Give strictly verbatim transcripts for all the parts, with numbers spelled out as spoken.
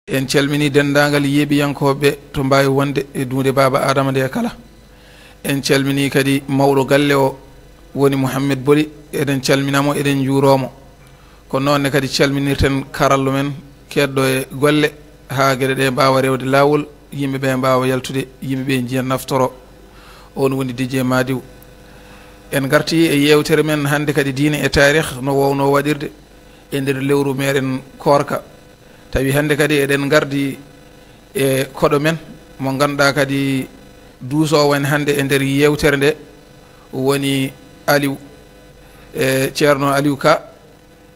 En calminii denndaangal yeeɓiyankooɓe to mbaawi wonde e duunde Baaba Aadama nde kala. En calminii kadi mawɗo galle o, woni Mouhamed Boli. Eɗen calmina mo, eɗen njuuroo mo. Ko noon ne kadi calminirten karallo men, keedɗo e golle, haa geɗe ɗe mbaawa rewde laawol, yimɓe ɓe mbaawa yaltude, yimɓe ɓe njiya naftoro. On woni D J Madiw. En ngartii e yeewtere men hannde kadi, diine e taarih, no woownoo waɗirde e nder lewru meeɗen koorka. Tawi hannde kadi eɗen ngardi e koɗo men mo ngannduɗaa kadi duusoowo en hannde e nder yeewtere nde, woni Aliou, e Ceerno Aliou Ka.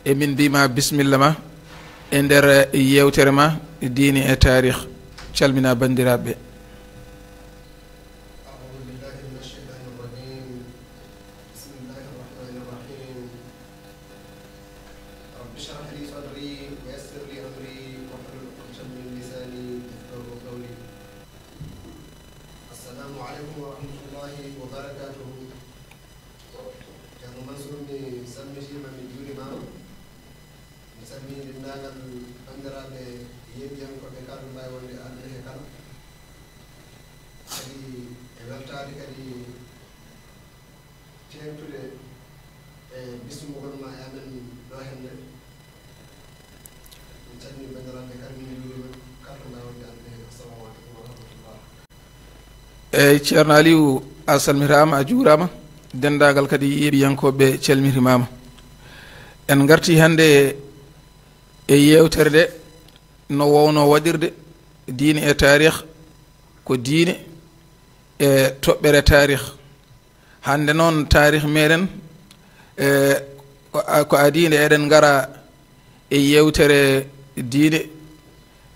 E min mbiima bisimilla ma e nder yeewtere ma, diine e taarih. Calmina banndiraaɓe. أعوذ بالله من الشيطان الرجيم. بسم الله الرحمن الرحيم. رب اشرح لي صدري ويسر لي أمري واحلل عقدة من لساني يفقهوا قولي. السلام عليكم ورحمة الله وبركاته. Ceerno Mansour, mi salmitiima, mi juuriima. Mi salminii denndaangal banndiraaɓe yeeɓiyankooɓe kala to mbaawi wonde e aduna he kala. Kadi e weltaade kadi teeŋtude e bismugol ma e amen ɗo hannde. Min calminii banndiraaɓe kala, min njuuriima kala to mbaawi wonde e aduna he. Assalamu aleykum wa rahmatullah. Eey, Ceerno Aliou, a salmitaama, a juuraama. Denndaangal kadi yeeɓiyankooɓe calmitimaama. En ngartii hannde e yeewtere nde no woownoo waɗirde, diine e taarih, ko diine e toɓɓere taarih. Hannde noon, taarih meeɗen, e, ko a-, ko adii nde eɗen ngara e yeewtere diine,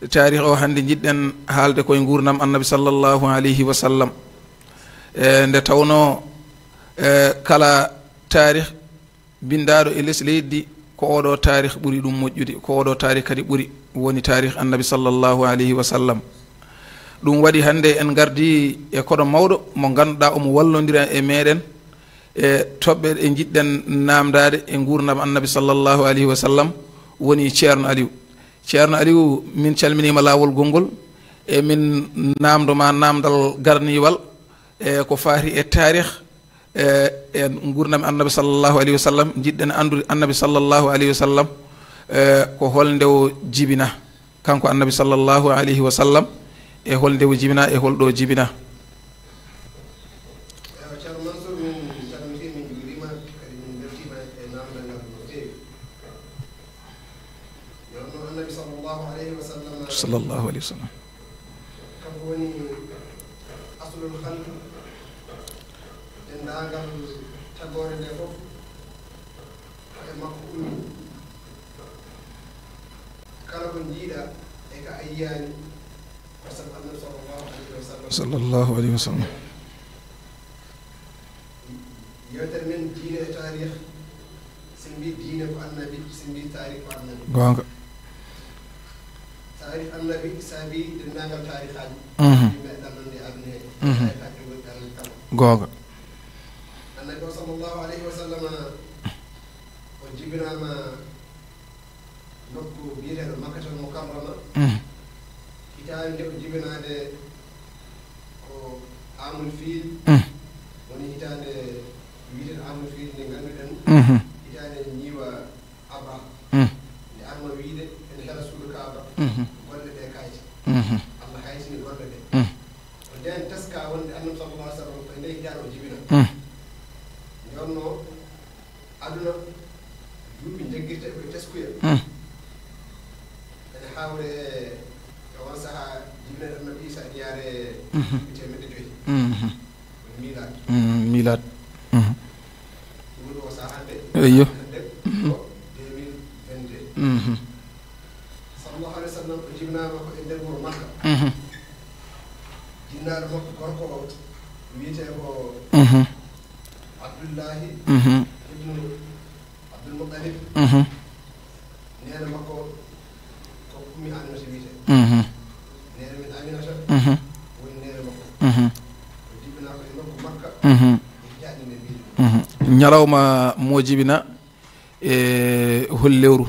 taarih o hannde njiɗɗen haalde koye nguurndam Annabi sallallahu alayhi wa sallam. E, nde tawnoo, e, kala taarih binndaaɗo e les leydi, ko oɗo taarih ɓuri ɗum moƴƴude, ko oɗo taarih kadi ɓuri, woni taarih Annabi sallallahu alayhi wa sallam. Ɗum waɗi hannde en ngardii e koɗo mawɗo mo ngannduɗaa omo wallondira e meeɗen e toɓɓe ɗe njiɗɗen naamndaade e nguurndam Annabi sallallahu alayhi wa sallam, woni Ceerno Aliou. Ceerno Aliou, min calminiima laawol gonngol, e min naamndo ma naamndal garniiwal, e ko faati e taarih, e, e nguurndam Annabi sallallahu alayhi wa sallam. Njiɗɗen anndude Annabi sallallahu alayhi wa sallam, e, ko holnde o jibina, kanko Annabi sallallahu alayhi wa sallam, e holnde o jibina, e holɗo o jibina. Ewa, Ceerno Mansour, min calmitii, min njuuriima, kadi min mbeltiima e naamndal ngal no feewi. Yo Annabi sallallahu alayhi wa sallam. Sallallahu alayhi wa sallam. Kanko woni aslul khalqi, denndaangal tagoore nde fof, ko e makko ummi. Kala ko njiiɗa e ka a yiyaani, ko sabu Annabi sallallahu alayhi wa sallam. Sallallahu alayhi wa sallam. Yeewtere men, diine e taarih, so en mbii diine ko Annabi, so en mbii taarih ko Annabi. Goonga. Taarih Annabi saabii denndaangal taarihaaji. Mhm. Ɗi meeɗɗen nande e aduna he. Mhm. Taarihaaji ɗi ngoni ɗi kala. Goonga. Annabi o sallallahu alayhi wa sallam, o jibinaama nokku biyeteeɗo Makkatal Mukarrama. Mhm. Hitaande nde o jibinaade ko Amul Fiil. Mhm. Woni hitaande wiyeteeɗo Amul Fiil nde ngannduɗen. Mhm. Hitaande ñiiwa Abraha. Mhm. Nde arno wiyde ene hela suudu Kaaba. Mhm. Golle ɗe kayti. Mhm. Allah haytini golle ɗe. Mhm. Ko ndeen teska wonde Annabi sallallahu alayhi wa sallam ko e ndee hitaande o jibina. Mhm. Nde wonno aduna, duuɓi njaggirte ko e teskuya. Hmm. Ene hawre e on sahaa jibinande Annabi Isa ene yaare, hmm, duuɓi teemedde joyi. Hmm. Ko milaad. Hmm, milaad. Hmm. Ɗum o sahaa hannde, eyyo, hannde, hmm, ko deux mille vingt-deux. Hmm. Sallallahu alayhi wa sallam, o jibinaama ko e nder wuro Makka. Mhm. Jinnaaɗo makko gorko o wiyetee ko, mhm, Abdullahi, mhm, ibnu Abdul Muttalib. Mhm. Neene makko ko Ummi Aminata wiyetee. Mhm. Neene men Aminata, mhm, woni neene makko. Mhm. O jibinaa ko e nokku Makka, mhm, e hitaande nde mbiɗen. Mhm. Ñalawma mo jibina e hol lewru?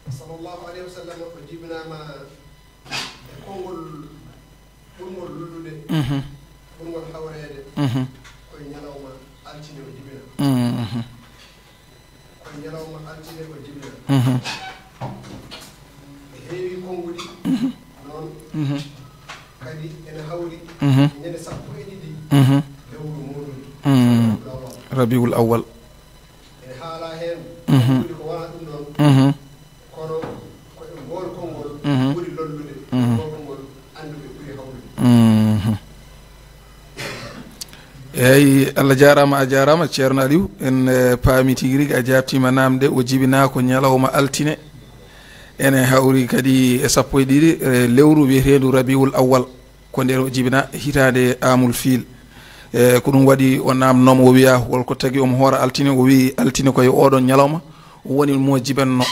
Sallallahu alayhi wa sallam, o jibinaa E konngol ɓurngol lollude, mhm, ɓurngol hawreede, mhm, koye ñalawma altine o jibina. Mhm. Koye ñalawma altine o jibina. Mhm. E heewi konnguɗi, mhm, noon, mhm, kadi ene hawri, mhm, ñande sappo e ɗiɗi, mhm, lewru mawludu, mhm, Rabiul Awwal. Rabiul Awwal. Ene haalaa heen, mhm, konnguɗi ko wonaa ɗum ɗoon. Mhm. Kono ko e ngool konngol, mhm, ɓuri lollude, mhm, ngool konngol annduɓe ɓuri hawrude. Mhm. Eeyi, Allah jaaraama, a jaaraama, Ceerno Aliou. En, eh, paami tigi rigi, a jaabtiima naamnde, o jibinaa ko ñalawma altine. Ene hawri kadi e sappo e ɗiɗi, eh, lewru wiyeteendu Rabiul Awwal. Ko nder o jibina hitaande Amul Fiil. E, ko ɗum waɗi o naamnooma, o wiya, hol ko tagi omo hoora altine? O wiyi, altine ko e oɗon ñalawma woni mo jibanno.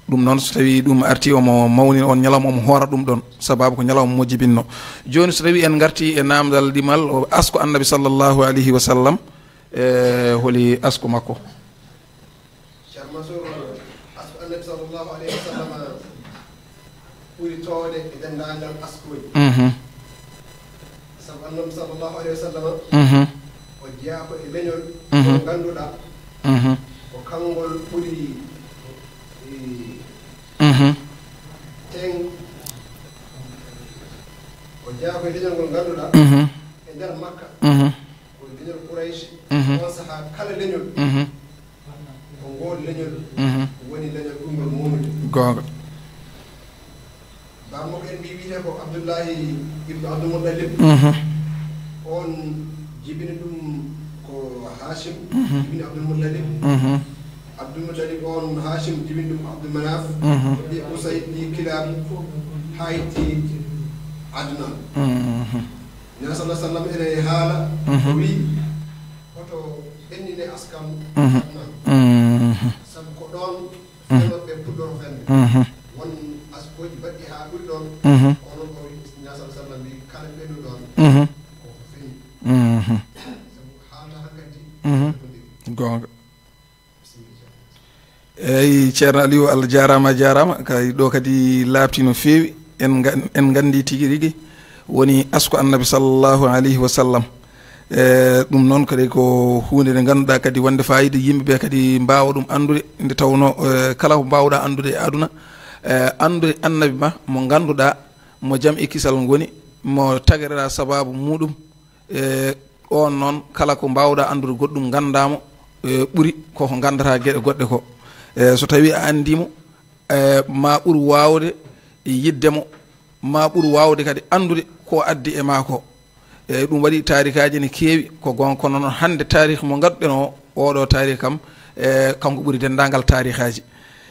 Ɗum noon, so tawii ɗum artii, omo mawnina on ñalawma, omo hoora ɗum ɗoon, sababu ko ñalawma mo jibinno. Jooni, so tawii en ngartii e naamndal ɗimal, o asko Annabi sallallahu alayhi wa sallam, e holi asko makko? Ceerno Mansour, asko Annabi sallallahu alayhi wa sallam ɓuri toowde e denndaangal askooji. Mhm. Sabu Annabi sallallahu alayhi wa sallam, mhm, o jeyaa ko e leñol, mhm, ngol ngannduɗaa, mhm, ko kanngol ɓuri, e, mhm, teeŋ-, o jeyaa ko e leñol ngol ngannduɗaa, mhm, e nder Makka, mhm, ko e leñol Quraysh, mhm, on sahaa kala leñol, mhm, ko ngool leñol, mhm, woni leñol ɓurngol mawnude. Goonga. Baaba makko en mbi wiyetee ko Abdullahi ibnu Abdul Muttalib. Mhm. On jibini ɗum ko Hashim, mhm, jibini Abdul Muttalib. Mhm. Abdul Muttalib on, Hashim jibini ɗum Abdul Manaf, mhm, ɓi Qusay, ɓi Kilab, haa yetti Adnan. Mhm. Nabi sallallahu alaihi wasallam ene haala, mhm, o wi, "Hoto ɓennine askam, mhm, Adnan. Mhm. Sabu ko ɗoon, mhm, fenooɓe puɗɗoro fende. Mhm. Won askooji baɗɗi haa ɓuri ɗoon." Mhm. Kono o wi, Nabi sallallahu alaihi wasallam wi, "Kala ɓennuɗo ɗoon, mhm, ko feñi." Mhm. Sabu haalta hankadi, mhm, ko ndiri. Goonga. Eeyi, Ceerno Aliou, Allah jaaraama, a jaaraama. Kay, ɗo kadi laaɓti no feewi. En nga-, en nganndi tigi rigi woni asko Annabi sallallahu alayhi wa sallam. E, ɗum noon kadi ko huunde nde ngannduɗaa kadi wonde faayiida, yimɓe ɓe kadi mbaawa ɗum anndude, nde tawnoo, e, kala ko mbaawɗaa anndude e aduna, e, anndude Annabi ma mo ngannduɗaa mo jam e kisal ngoni, mo tagereɗaa sabaabu muuɗum, e, on noon, kala ko mbaawɗaa anndude goɗɗum, nganndaa mo, e, ɓuri ko ko nganndataa geɗe goɗɗe ko. E, so tawii a anndii mo, e, ma ɓur waawde yiɗde mo, ma ɓur waawde kadi anndude ko addi e maa ko. E, ɗum waɗi taarikaaji ene keewi, ko goonga, kono noon hannde taarikh mo ngannduɗen o, oɗo taarikh kam, e, kanko ɓuri denndaangal taarikhaaji.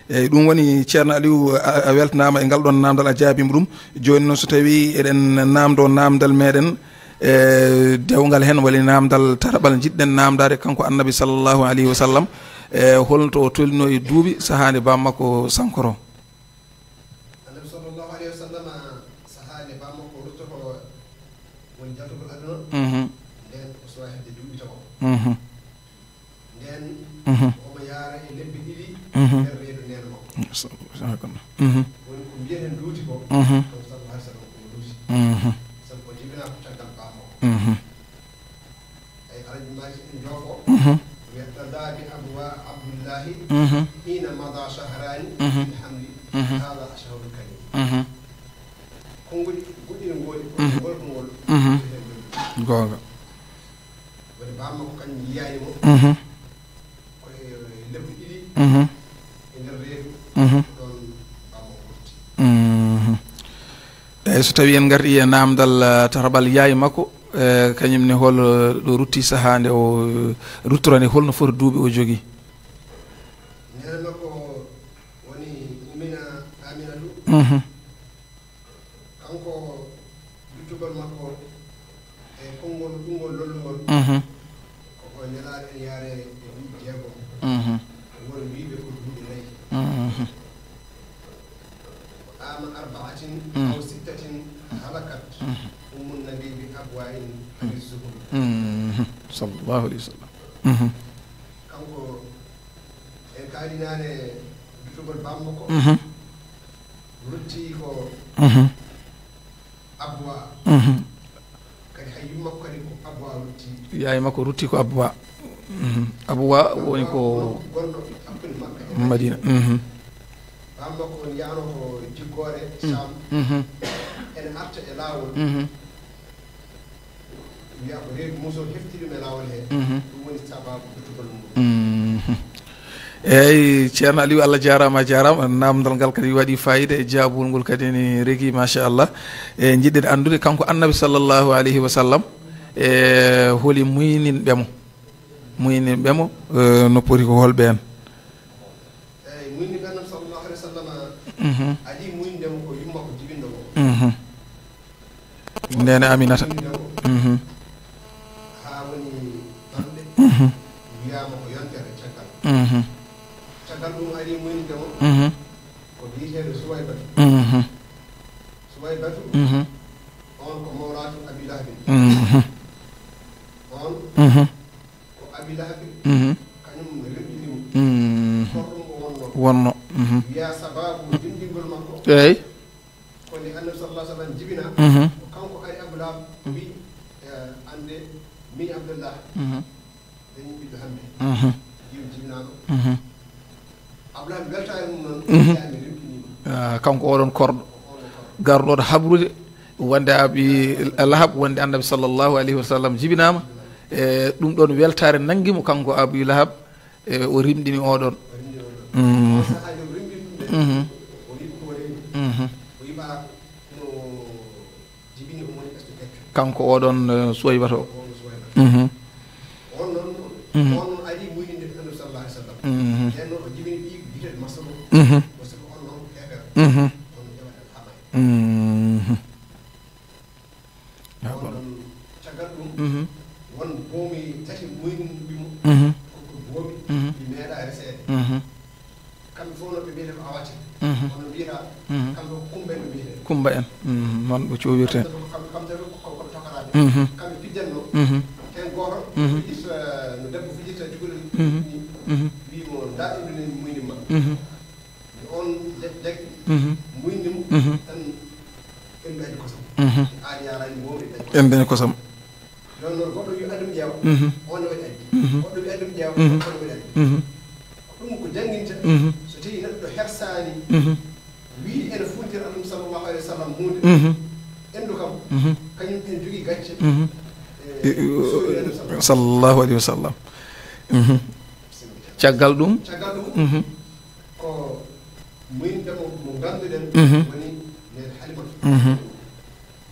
Eeyi, ɗum woni, Ceerno Aliou, a, a weltanaama e ngal ɗoon naamndal, a jaabiima ɗum. Jooni noon, so tawii eɗen naamndoo naamndal meeɗen, e, dewngal heen, walla naamndal tataɓal njiɗɗen naamndaade kanko Annabi sallallahu alayhi wa sallam, e, holno to o tolnoo e duuɓi sahaa nde baam makko sankoro? Annabi sallallahu alayhi wa sallam, sahaa nde baam makko ruttotoo woni jaltugol aduna, mhm, ndeen o suwaa heɓde duuɓi tawo. Mhm. Ndeen, mhm, omo yaara e lebbi ɗiɗi, mhm, nder reedu neene makko. Sa-, sa-, mhm. Woni ko mbiyeten luuti ko, mhm, kanko sallallahu alaihi wasallam ko luuti. Mhm. Sabu o jibinaa ko caggal baam makko. Mhm. Ay, Alhaji Maji en Joofo, mhm, wiyata, "Dabi abwa Abdullahi, mhm, hina mada shahrani, mhm, fil hamli, mhm, hada ashhurul karim." Mhm. Konngol goɗɗi no ngoodi, mhm, ngol ko ngol, mhm, goonga. Woni baam makko kañum yiyaani mo. Mhm. Ko e lebbi ɗiɗi, mhm, e nder reedu, mhm, ɗoon baam makko rutti. Mhm. Eeyi, so tawii en ngartii e naamndal, eh, tataɓal yaay makko, eh, kañum ne hol, eh, ɗo rutti sahaa nde o, eh, ruttora nde, holno foti duuɓi o jogii? Neene makko woni Ummina Aminatu. Mhm. Kanko, duttugol makko e konngol ɗungol lollungol, mhm, ko ko nelaaɗo en yaare e duuɓi jeegom. Mhm. Ngol wiide ko duuɓi nayi. Mhm. Ko ama arba'atin, mhm, aw sittatin halakat, mhm, ummun nabi bi abwa'in, mhm, ani zuhri. Mhm. Sallallahu alayhi wa sallam. Mhm. Kanko en kaalinaane duttugol baam makko. Mhm. Rutti ko Mhm. Abwa. Mhm. Kadi hay yumma ko kadi ko Abwa rutti. Yaay makko rutti ko Abwa. Mhm. Abwa woni ko Abwa ko gonɗo hakkunde Makka e Madina. Madina. Mhm. Bammakko on yaano ko jiggoore Mm. Sham. Mhm. Ene arta e laawol. Mhm. Wiya ko reedu muso heftiri ɗum e laawol he. Mhm. Ɗum woni sababu ɓurtugol mum. Mhm. Eyyi, Ceerno Aliou, Allah jaaraama, a jaaraama. Naamndal ngal kadi waɗi faayiida e jaabungol kadi ne regi, machallah. E, njiɗɗen anndude kanko Annabi sallallahu alayhi wa sallam, e, holi muyninɓe mo? Muyninɓe mo, e, no poti ko holɓe en? Eyyi, muyninɓe Annabi sallallahu alayhi wa sallam, Mhm. Adii muyninɓe mo ko yumma ko jibinɗo mo. Mhm. Ndene Aminata. Mhm. Haa woni ɓamde Mhm. wiyaama ko yontere caggal. Mhm. Caggal ɗum ari muynude mo Mhm. ko biyeteeɗo Suwaybatu. Mhm. Suwaybatu Mhm. on ko mawlaatu Abi Lahabin. Mhm. On Mhm. ko Abi Lahabi Mhm. kañum rimɗini mo. Mhm. Korɗum o wonno. Wonno. Mhm. Wiya sababu dimɗingol makko. Eyyi. Ko nde Annabi sallallahu alaihi wasallam jibina, Mhm. ko kanko ari Abu Lahab, o wi, eh, "An de, min Abdullah, Mhm. dañi ɓiɗɗo hannde." Mhm. Jibin jibinaama. Mhm. Abu Lahab weltaare mum noon, Mhm. wiya, "Mi rimɗiniima." Ah, kanko oɗon korɗo. Ko oɗon korɗo. Garɗo ɗo habrude wonde Abi Lahab, wonde Annabi sallallahu alaihi wasallam jibinaama. E ɗum ɗon weltaare nanngi mo kanko Abi Lahab. E, o rimɗini oɗon. Mhm. Mhm. Mhm. Kanko oɗon, eh, Suwaybata o. Mhm. Mhm. Mhm. Mhm. Mhm. Mhm. Ah, bon. Onon, caggal ɗum, Mhm. won boomi tati muyninɓe mo, Mhm. ko ko boomi Mhm. ɗi meeɗa reseede. Mhm. Kamɓe fof noon ɓe mbiyetee ko awate. Mhm. Kono mbiyata, Mhm. kamɓe ko Kumba en ɓe mbiyetee. Kumba en. Mhm. Noon ɓe cowirtee. Kamɓe ko, kamɓe, kamɓe tan ko, ko, ko tokaraaɓe. Mhm. Kamɓe pijjanno. Mhm. Heen gooto Mhm. fijirta, no debbo fijirta cukalel Mhm. ni, Mhm. wii mo, "Ndaa ɗum ne muynin ma." Mhm. Nde on jag-, jaggi, Mhm. muyni mo, Mhm. tan en dañi kosam. Mhm. Aan yaraani mo, en dañi kosam. En dañi kosam. Ɗon noon, goɗɗo wi, "Addu mi ƴeewa." Mhm. On ne waɗi addi. Mhm. Goɗɗo wi, "Addu mi ƴeewa." Mhm. On ne waɗi addi. Mhm. Ko ɗum ko jannginta, Mhm. so tawi neɗɗo hersaani, Mhm. wii ene funtira Annabi sallallahu alaihi wasallam huunde, Mhm. endu kam, Mhm. kañum en jogii gacce, Mhm. e, E, soodi Annabi sallallahu alaihi wasallam. Sallallahu alaihi wasallam. Mhm. Caggal ɗum? Caggal ɗum, Mhm. ko muyinɗo mo, mo ngannduɗen Mhm. woni neen Halimatu. Mhm.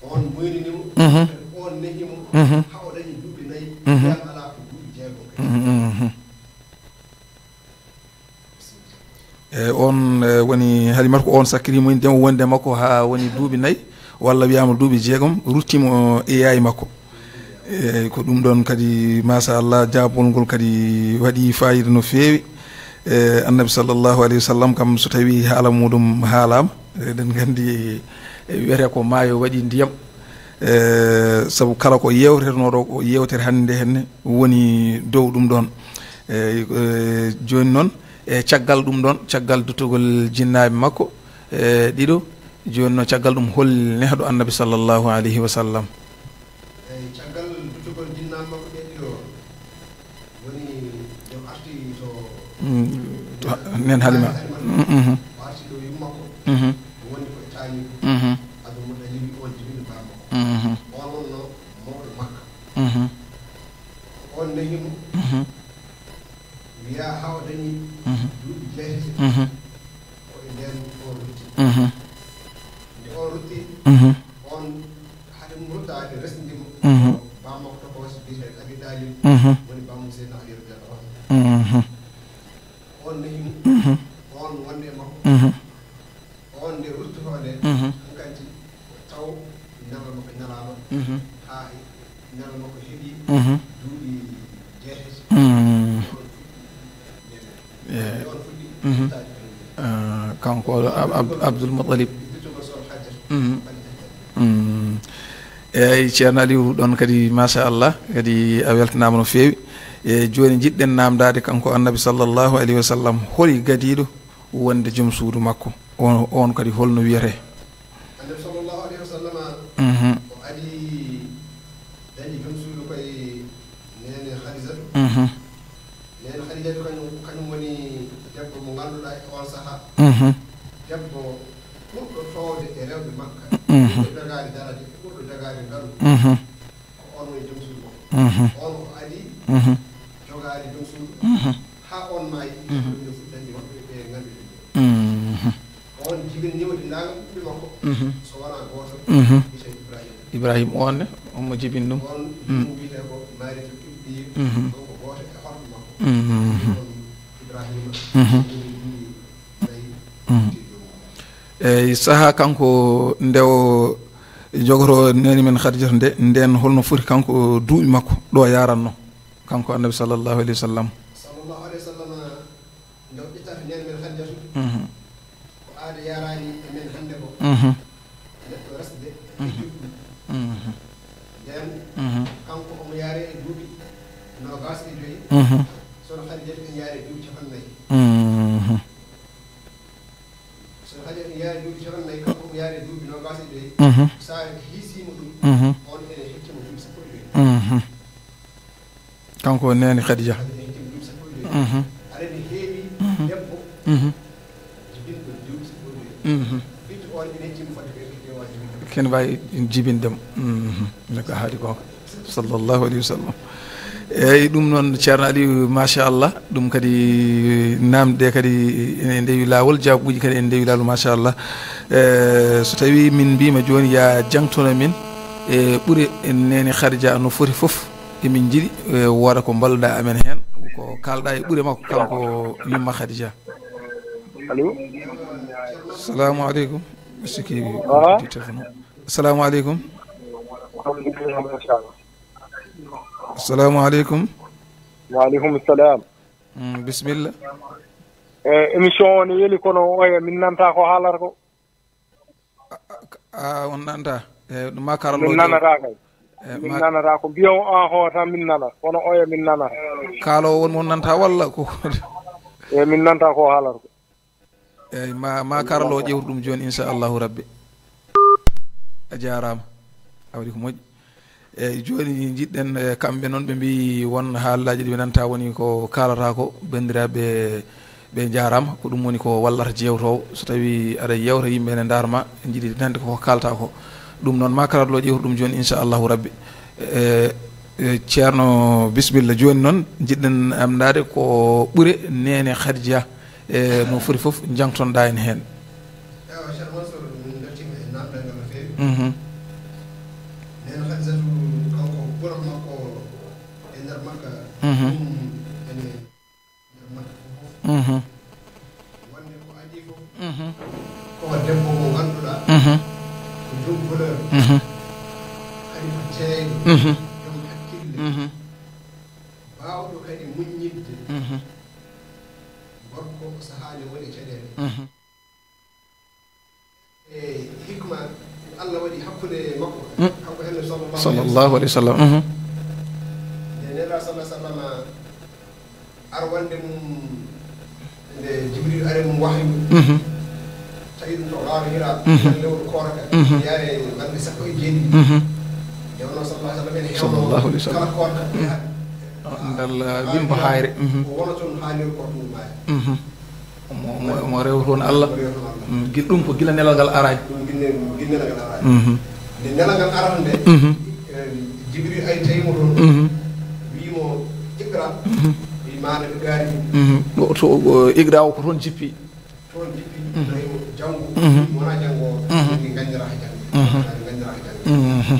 On muynini mo, Mhm. on nehi mo, Mhm. haa o dañi duuɓi nayi, Mhm. ndiyam alaa ko duuɓi jeegom kadi. Mhm. E on, e, woni Halimatu ko on sakkiri muynde mo wonde makko haa woni duuɓi nayi, walla wiyaama duuɓi jeegom, rutti mo e yaay makko. E, ko ɗum ɗon kadi, machallah, jaabol ngol kadi waɗi faayiida no feewi. E, Annabi sallallahu alaihi wasallam kam, so tawi haala muɗum haalaama, eɗen nganndi, e, wiyetee ko maayo waɗi ndiyam. E, sabu kala ko yeewtetenooɗo, ko yeewtere hannde henne woni dow ɗum ɗon. E, e, jooni noon, e, caggal ɗum ɗon, caggal duttugol jinnaaɓe makko, e, ɗiɗo, jooni noon, caggal ɗum, hol nehɗo Annabi sallallahu alaihi wasallam? Eyi, caggal duttugol jinnaaɓe makko ɓe ɗiɗo, woni nde o arti to Mm, to nen Halima. Halima. Mm, mhm. O arti ɗo yumma makko. Mhm. O woni ko e taani. Mhm. Abdul Muttalib on jibini baba makko. Mhm. On wonno mawɗo Makka. Mhm. On nehi mo. Mhm. Wiya haa o dañi Mhm. duuɓi jeetati. Mhm. Ko e ndeen o rutti. Mhm. Nde o rutti, Mhm. on hade mum ruttaade resndi mo, Mhm. ko bammakko tokooso biyeteeɗo Abi Talib, Mhm. woni bammakko Seydina Ali radiyallahu anhu. Mhm. On nehi mo, Mhm. on wonde e makko. Mhm. On nde ruttotoo nde, Mhm. hankadi taw nelal makko ñalaama, Mhm. haa nelal makko heɓi Mhm. duuɓi jeetati. Mhm. Eyi. Mhm. Ah, kanko Ab-, Ab-, Abdul Muttalib. Mhm. Mhm. Eyi, Ceerno Aliou, ɗon kadi, machallah, kadi a weltanaama no feewi. E jooni, njiɗɗen naamndaade kanko Annabi sallallahu alaihi wasallam, holi gadiiɗo wonde joom suudu makko? On, on kadi holno wiyetee? Annabi sallallahu alayhi wa sallam, mhm, o ari dañi joom suudu koye neene Khadijatu. Mhm. Neene Khadijatu kañum, kañum woni debbo mo ngannduɗaa e on sahaa. Mhm. Debbo ɓurɗo toowde e rewɓe Makka. Mhm. Ɓurɗo jogaade daraja, ɓurɗo jogaade ngalu. Mhm. Ko on woni joom suudu makko. Mhm. On ko ari, mhm, jogaade joom suudu. Mhm. Haa on maayi, mhm, ɓe fuɗɗani waɗɓe ɓe ngannduɗen ɓe. Mhm. On jibini niwde naagal ɓiɓɓe makko. Mhm. So wonaa gooto, mhm, wiyetee Ibrahima. Ibrahima on ne, on mo jibini ɗum. On, mm, ɗum wiyetee ko Maariyatu Qibɗiya. Mhm. On ko gooto e horɓe makko. Mhm. On Ibrahima. Mhm. Woni ɗum nayi. Mhm. Te joomum. Eyi, sahaa kanko nde o jogotoo neene men Khadijata nde, nden holno foti kanko duuɓi makko ɗo yaranno? Kanko Annabi sallallahu alayhi wa sallam. Sallallahu alayhi wa sallam, nde o ƴettata neene men Khadijatu, mhm, ko aada yaraani e men hannde ko, mhm, neɗɗo resde, mhm, e juɗɗum. Mhm. Nden, mhm, kanko omo yaare e duuɓi noogaas e joyi, mhm, sono Khadijatu en yaare duuɓi capanɗe nayi. Mhm. So Hajar yaari duuɓi capanɗe nayi, kanko o yaari duuɓi noogaas e joyi. Mhm. So a hiisiima ɗum, mhm, on ene hecci mo duuɓi sappo e joyi. Mhm. Kanko o neene Khadija. Ene hecci mo duuɓi sappo e joyi. Mhm. Aɗa ene heewi, mhm, debbo, mhm, jibinɗo duuɓi sappo e joyi. Mhm. Firti on ene hecci mo fodde ko ɓe kewa jibinde. Ken mbawi jibinde mo. Mhm. Nde ko haali gonga. Sallallahu alayhi wa sallam. Eyyi, ɗum noon, Ceerno Aliou, machallah, ɗum kadi namde kadi ene ndewi laawol, jaabuuji kadi ene ndewi laawol, machallah. Eh, so tawi min mbima jooni ya jangtono min e ɓure neene Khadija no foti fof, emin jiɗi, eh, wooda ko mballuɗa amen heen, ko kalɗa e ɓure makko kanko yumma Khadija. Allo? Salamu aleykum. Mi sikki, aha, ko téléphone o. Salamu aleykum. Assalamu aleykum. Wa aleykum salam. Mm, bisimilla. E, émission o ne weli, kono oya min nanta ko haalata ko. A, a, a, on nanta? E, ma karallo. Min nanata kay. E, min ma nanata ko. Mbiyon an ho tan min nana. Kono oya min nana. Kaalo won mo nanta walla ko? E, min nanta ko haalata ko. Eyyi, ma, ma karlo o ƴewtu ɗum jooni, inchallahu rabbi. A jaaraama. A waɗi ko moƴƴi. Eyyi, jooni njiɗɗen, eh, kamɓe noon ɓe mbi won haalaaji ɗi ɓe nanta woni ko kaalata ko, banndiraaɓe ɓe njaaraama. Ko ɗum woni ko wallata jeewtoowo. So tawi aɗa yeewta yimɓe ene ndaarma, njiɗi nande ko kaalta ko. Ɗum noon ma karlo o ƴewtu ɗum jooni, inchallahu rabbi. Eh, eh, Ceerno, bisimilla. Jooni noon njiɗɗen namdaade ko ɓure neene Khadija. E no foti fof, jangtonɗa en heen. Ewa, Cheikh Mansour, min beltima e namdal ngal no feewi. Mhm. Neene Khadijatu, kanko ɓural makko e nder Makka, mhm, ɗum ene nder Makka fof fof. Mhm. Wonde ko adii fof, mhm, ko debbo mo ngannduɗaa, mhm, ko joom valeur, mhm, kadi ko teeyɗo, mhm, joom hakkille, mhm, baawɗo kadi muññidde, mhm, gorko sahaa ne woni caɗeele. Mhm. E hikma Allah waɗi hakkunde makko, mm, kanko henne sallallahu alayhi wa sallam. Sallallahu alayhi wa sallam. Mhm. Nde Nelaaɗo sallallahu alayhi wa sallam ar wonde mum, nde Jibril ari mum wahyu, mhm, tawi ɗum to Gaaru Hira, mhm, lewru koorka, mhm, yaare balɗe sappo e jeeɗiɗi. Mhm. Nde wonno sallallahu alayhi wa sallam ene hewno, sallallahu alayhi wa sallam, kala koorka, mm, ndal, ah, wimbo hayre. Mhm. O wona toon haa lewru koorka ndu maaya. Mhm. Omo, omo, omo rewa toon Allah. Omo rewa toon Allah. Mm, gila ɗum ko gila nelal ngal araani. Ɗum gila, gila nelal ngal araani. Mhm. Nde nelal ngal arata nde, mhm, eh, Jibril ari tawi mo toon, mhm, wii mo, "Iqra." Mhm. Wii maana ɓe gaari ɗum. Mhm. O, to, o, Iqra o ko toon jippi. Toon jippi, mhm, tawi mo janngo, mhm, wonaa janngo, mhm, min nganndiraa janngo. Mhm. Min nganndiraa janngo. Mhm.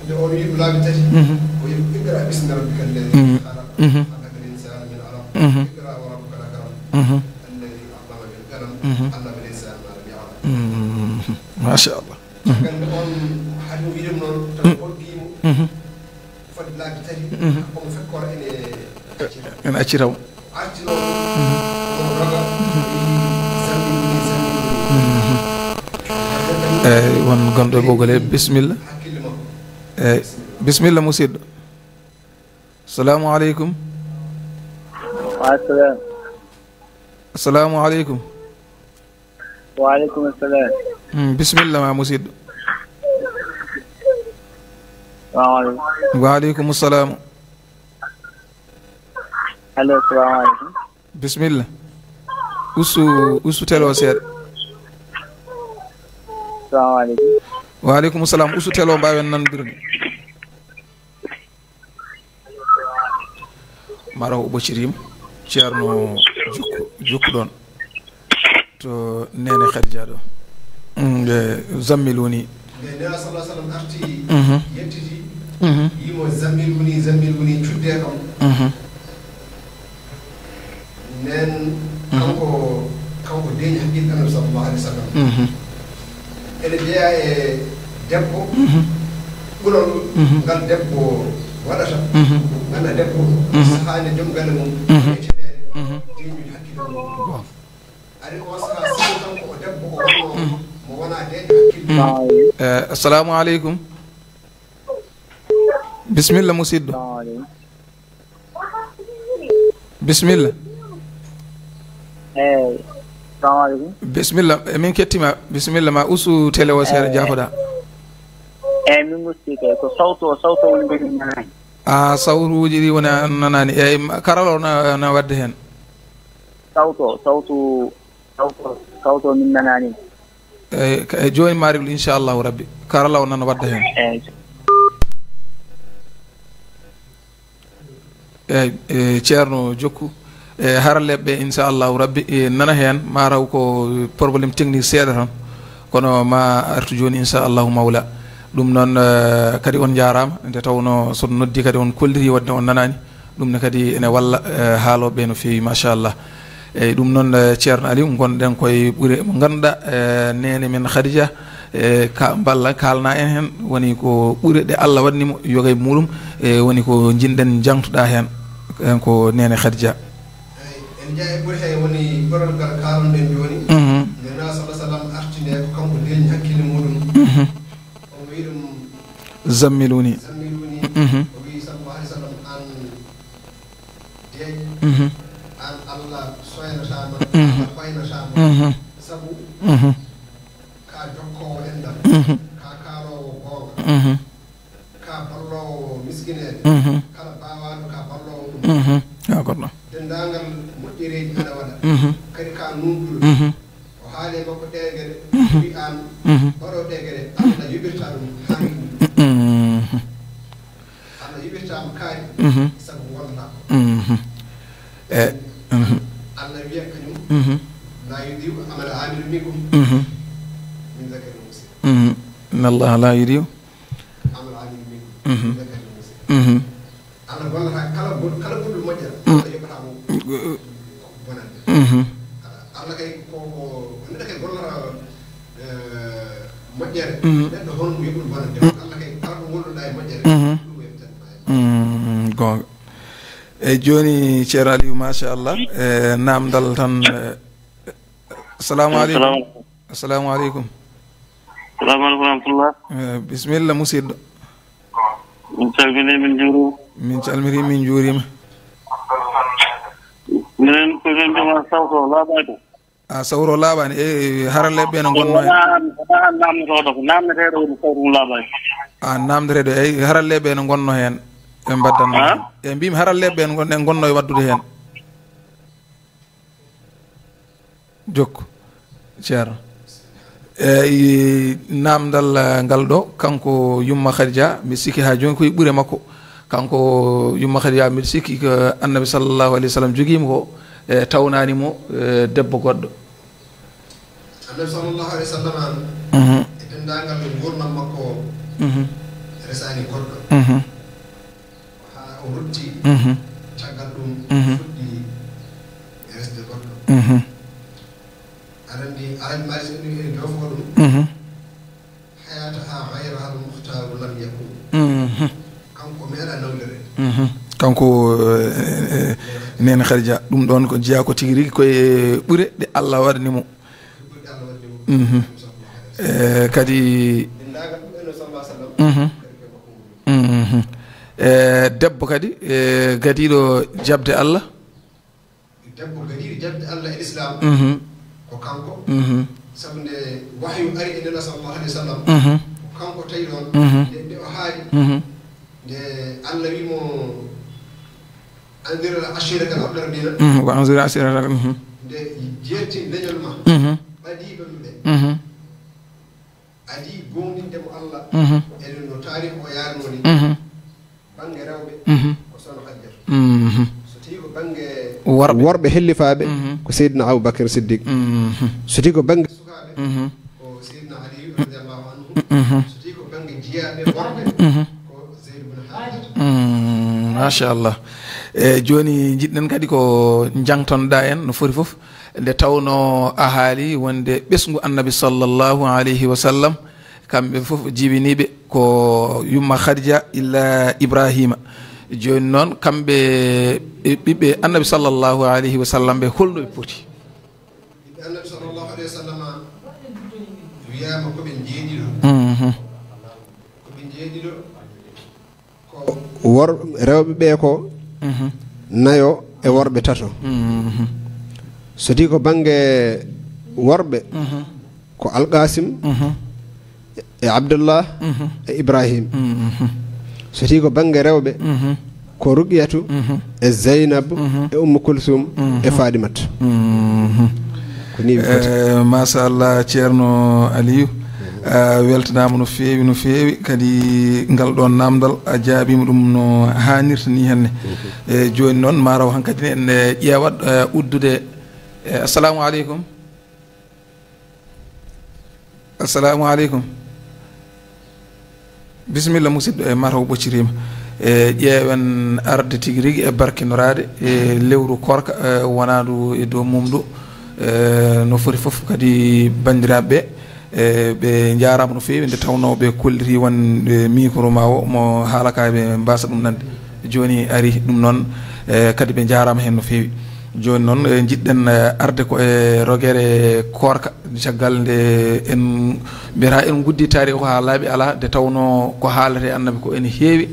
Nde o wiyi ɗum laabi tati, mhm, o wiyi, "Iqra bismi rabbika alladi, mhm, khalaq, mhm, khalaqa al insana min alaq, mhm, iqra wa rabbuka al akram, mhm, alladi allama bil qalam, mhm, allama al insana ma lam ya'lam." Mhm. Machallah. Caggal nde on haɗi mo wiide ɗum noon, tawi, mhm, o hoggii mo, mhm, fodde laabi tati, mhm, omo fekkoora ene accira. Ene accira mo. Arti noon, mhm, omo roga, mhm, o wiyi, "Zammilni, zammilni." Mhm. Eyyi, won gonɗo e ɓoggol he, bisimilla. Hakkille makko. Eyyi, bisimilla, musidɗo. Salamu aleykum. Wa salam. Assalamu aleykum. Wa aleykum salam. Mm, bisimilla ma, musidɗo. Salamu aleykum. Wa aleykum salam. Allo, salamu aleykum. Bisimilla. Ustu, ustu télé o seeɗa. Salamu aleykum. Wa aleykum salam. Ustu télé o, mbawen nanondirde. Maro o ɓoccitiima. Ceerno jokku, jokku ɗoon to Neene Khadija ɗo. Mm, nde zammiluni. Nde Nela sallallahu alaihi wasallam arti, mhm, yettiti, mhm, yimo zammiluni, zammiluni, cudde kam. Mhm. Nden, mhm, kanko, kanko deeƴi haqqille Annabi sallallahu alaihi wasallam. Mhm. Ene jeyaa e debbo, mhm, ɓurol, mhm, ngal debbo waɗata. Mhm. Ngannda debbo, mhm, sahaa nde joom galle mum, mhm, e caɗeele, mhm, deeƴude haqqille mum. Bon. Ari on sahaa, sabu kanko o debbo o wonno, mhm, mo wonaa deeƴo haqqille. Mhm. Eh, assalamu aleykum. Bisimilla, musidɗo. Salamu aleykum. Bisimilla. Eeyi. Salamu aleykum. Bisimilla. E, min kettima. Bisimilla, ma usu télé o seeɗa, eh, jaafoɗa. Eeyi, min musti kay. Ko sawtu o, sawtu o woni ko min nanaani. A, sawtuuji ɗi woni a nanaani. Eeyi, ma-, karalla o na, na waɗde heen. Sawtu o, sawtu, sawtu o, sawtu o min nanaani. Eeyi, ka-, e jooni maaregol, inchallahu rabbi. Karalla o nana waɗde heen. Eeyi. Eeyi, e, ceerno jokku. E, haralleeɓe ɓe, inchallahu rabbi, e, nana heen, ma raw ko problème technique seeɗa tan. Kono ma artu jooni, inchallahu mawla. Ɗum noon, e, kadi on njaaraama, nde tawnoo so noddi kadi on kolliri waɗde on nanaani. Ɗum ne kadi ene walla, e, haalooɓe ɓe no feewi, machallah. Eeyi, ɗum noon, e, ceerno Aliou, ngonɗen koye ɓure mo ngannduɗaa, e, neene men Khadija, e, ka-, mballa kaalna en heen, woni ko ɓure ɗe Allah waɗni mo yoga e muɗum, e, woni ko njiɗɗen njaŋtuɗa heen, heen ko neene Khadija. Eeyi, en njeyaa e ɓure he woni gorol ngal kaalon-ɗen jooni. Mhm. Nde Nela sallallahu alaihi wasallam arti nde ko kanko deeƴi haqqille muɗum. Mhm. Omo wi'i ɗum zammiluni. Zammiluni. Mhm. O wi'i sallallahu alaihi wasallam, an deeƴ. Mhm. An Allah soynata ma, mhm, Allah hoynata ma. Mhm. Sabu, mhm, ka jokkoowo enɗam, mhm, ka kaaloowo goonga, mhm, ka balloowo miskineeɓe, mhm, kala baawaaɗo ka balloowo ɗum. Mhm. A goɗɗo. Denndaangal moƴƴereeji aɗa waɗa. Mhm. Kadi ka nuunɗuɗo. Mhm. O haali e makko ɗee geɗe, mhm, wi aan, mhm, mbaɗo ɗee geɗe, Allah yoɓirta ɗum haa yumma. Mhm. Allah yoɓirtaama kaari, mhm, sabu wonata ko. Mhm. E, mhm. Allah wiya kañum, mhm, la yudiu amala amilin minkum, mhm, min zakarin aw unsa. Mhm. Inna Allah la yudiu amala amilin minkum, mhm, min zakarin aw unsa. Mhm. Allah gollata kala gol-, kala gollol moƴƴal, mm, Allah yoɓata mo bonande. Mhm. Allah kay ko, ko neɗɗo kay gollata, eh, moƴƴere, mhm, neɗɗo hono mo yoɓul bonande. Mm. Allah kay kala ko golluɗa e moƴƴere, mhm, ɗum o yoɓtan ma. Mm, goonga. Eeyi, jooni, Ceerno Aliou, machallah. E, naamndal tan, e, salamu aleykum. Salamu. Assalamu aleykum. Salamu aleykum wa rahmatullah. Eh, bisimilla, musidɗo. Min calmini, min njuurima. Min calmini, min njuurima. Minen ko min mbiyata sawto laaɓaani. A, sawto laaɓaani. E, haralleeɓe ɓe no ngonno heen. Wona an, wona an naamnotooɗo, ko naamneteeɗo woni sawto mum laaɓaani. A, naamneteeɗo, eeyi, haralleeɓe ɓe no ngonno heen. Ɓe mbaddanno heen. E, mbimi haralleeɓe ɓe no ngon-, ngonno e waɗdude heen. Jokku, Ceerno. Eeyi, naamndal, eh, ngal ɗo, kanko yumma Khadija, mi sikki haa jooni ko e ɓure makko. Kanko yumma Khadija, mbiɗa sikki ko Annabi sallallahu alaihi wasallam jogii mo ko, e tawnaani mo, e debbo goɗɗo. Annabi sallallahu alaihi wasallam, mhm, e denndaangal nguurndam makko o, mhm, resaani goɗɗo. Mhm. Haa o rutti, mhm, caggal ɗum, mhm, fuɗɗi resde goɗɗo. Mhm. Aɗa anndi Alhaji Malick Sy ene jofoo ɗum. Mhm. Hayataha ghayraha al-mukhtaru lam yakun. Mhm. Kanko meeɗa nawlere. Mhm. Kanko, eh, eh, Neene Khadija, ɗum ɗoon ko jeyaa ko tigi rigi ko e ɓure ɗe Allah waɗani mo. Ɓure ɗe Allah waɗani mo. Mhm. Eh, kadi. Denndaangal ɗum en sallallahu alaihi wasallam. Mhm. Mhm. E debbo kadi, e gadiiɗo jaɓde Allah. Debbo gadiiɗo jaɓde Allah e Lislaam. Mhm. Ko kanko. Mhm. Sabu nde wahyu ari e Nela sallallahu alayhi wa sallam, mhm, ko kanko tawi ɗon, mhm, nde, nde o haali, mhm, nde Allah wi mo, "Anzir ashiratakal aqrabina." Mhm, "Wa anzir ashiratakal", mhm. Nde jeerti leñol ma, mhm, ɓadiiɓe ɓe. Mhm. Adii goonɗinde mo Allah, mhm, e no taarikh o yaarnoo ni, mhm, bannge rewɓe, mhm, ko Sohna Khadijatu. Mhm. So tawii ko bannge worɓe, worɓe hellifaaɓe, mhm, ko Seydina Abubakar Siddiq. Mhm. So tawii ko bannge sukaaɓe, mhm, ko Seydina Aliyu radiyallahu anhu. Mhm. So tawii ko bannge jiyaaɓe worɓe, mhm, ko Zeyd bun Haarisa. Mhm. Machallah. E jooni njiɗɗen kadi ko njangtonɗaa en no foti fof. Nde tawnoo a haali wonde ɓesngu Annabi sallallahu alayhi wa sallam, kamɓe fof jibiniiɓe ko yumma Khadija illa Ibrahima. Jooni noon, kamɓe ɓiɓɓe Annabi sallallahu alayhi wa sallam ɓe, holno ɓe poti? Ɓiɓɓe Annabi sallallahu alayhi wa sallam wiyaama ko ɓe njeeɗiɗo. Mhm. Ko ɓe njeeɗiɗo. Ko wor-, rewɓe ɓe ko, mhm, nayo e worɓe tato. Mhm. So tawii ko bannge worɓe, mhm, ko Alqasim, mhm, e Abdullah, mhm, e Ibrahim. Mhm. So tawii ko bannge rewɓe, mhm, ko Ruqiyatu, mhm, e Zeynab, mhm, e Ummu Kulsum, e, mhm, Fadimatu. Mhm. Ko nii ɓe poti. Eh, machallah, Ceerno Aliyu, a weltanaama no feewi, no feewi, kadi ngal ɗoon naamndal a jaabiima ɗum no haanirta nii henne. Mhm. Eh, jooni noon, ma raw hankadi ne en, eh, ƴeewat, eh, uddude. Eh, assalamu aleykum. Assalamu aleykum. Bisimilla, musidɗo, e mataw ɓoccitiima. E ƴeewen arde tigi rigi e barkinoraade e lewru koorka, e wonaandu e dow mum ɗo, e no foti fof kadi banndiraaɓe ɓe, e ɓe njaaraama no feewi nde tawnoo ɓe kolliti won, e micro ma o mo haala ka ɓe mbaasa ɗum nande. Jooni ari ɗum noon, e kadi ɓe njaaraama heen no feewi. Jooni noon, e njiɗɗen, e arde ko e rogere koorka. Caggal nde en mbiyata en nguddii taariikh o haa laaɓi alaa, nde tawnoo ko haalete Annabi ko ene heewi,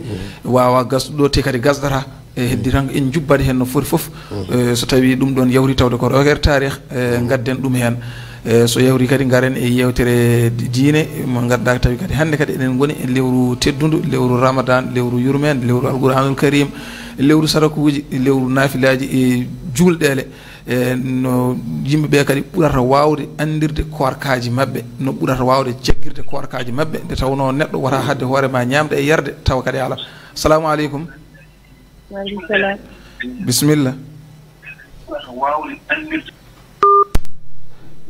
waawaa gasdude ɗo, te kadi gasdata. E heddi tan en njubbat heen no foti fof. E so tawii ɗum ɗoon yawti tawde ko rogere taariikh, e ngadden ɗum heen. E so yawti kadi ngaren e yeewtere di-, diine mo ngannduɗaa tawi kadi hannde kadi eɗen ngoni e lewru teddundu, lewru Ramadan, lewru yurmeende, lewru Alquraanul Kariim, lewru sadakuuji, lewru naafilaaji e juulɗeele. E no yimɓe ɓe kadi ɓurata waawde anndirde koorkaaji maɓɓe, no ɓurata waawde jaggirde koorkaaji maɓɓe, nde tawnoo neɗɗo wota haɗde hoore ma ñaamde e yarde tawa kadi alaa. Salamu aleykum. Waaleykum salam. Bisimilla.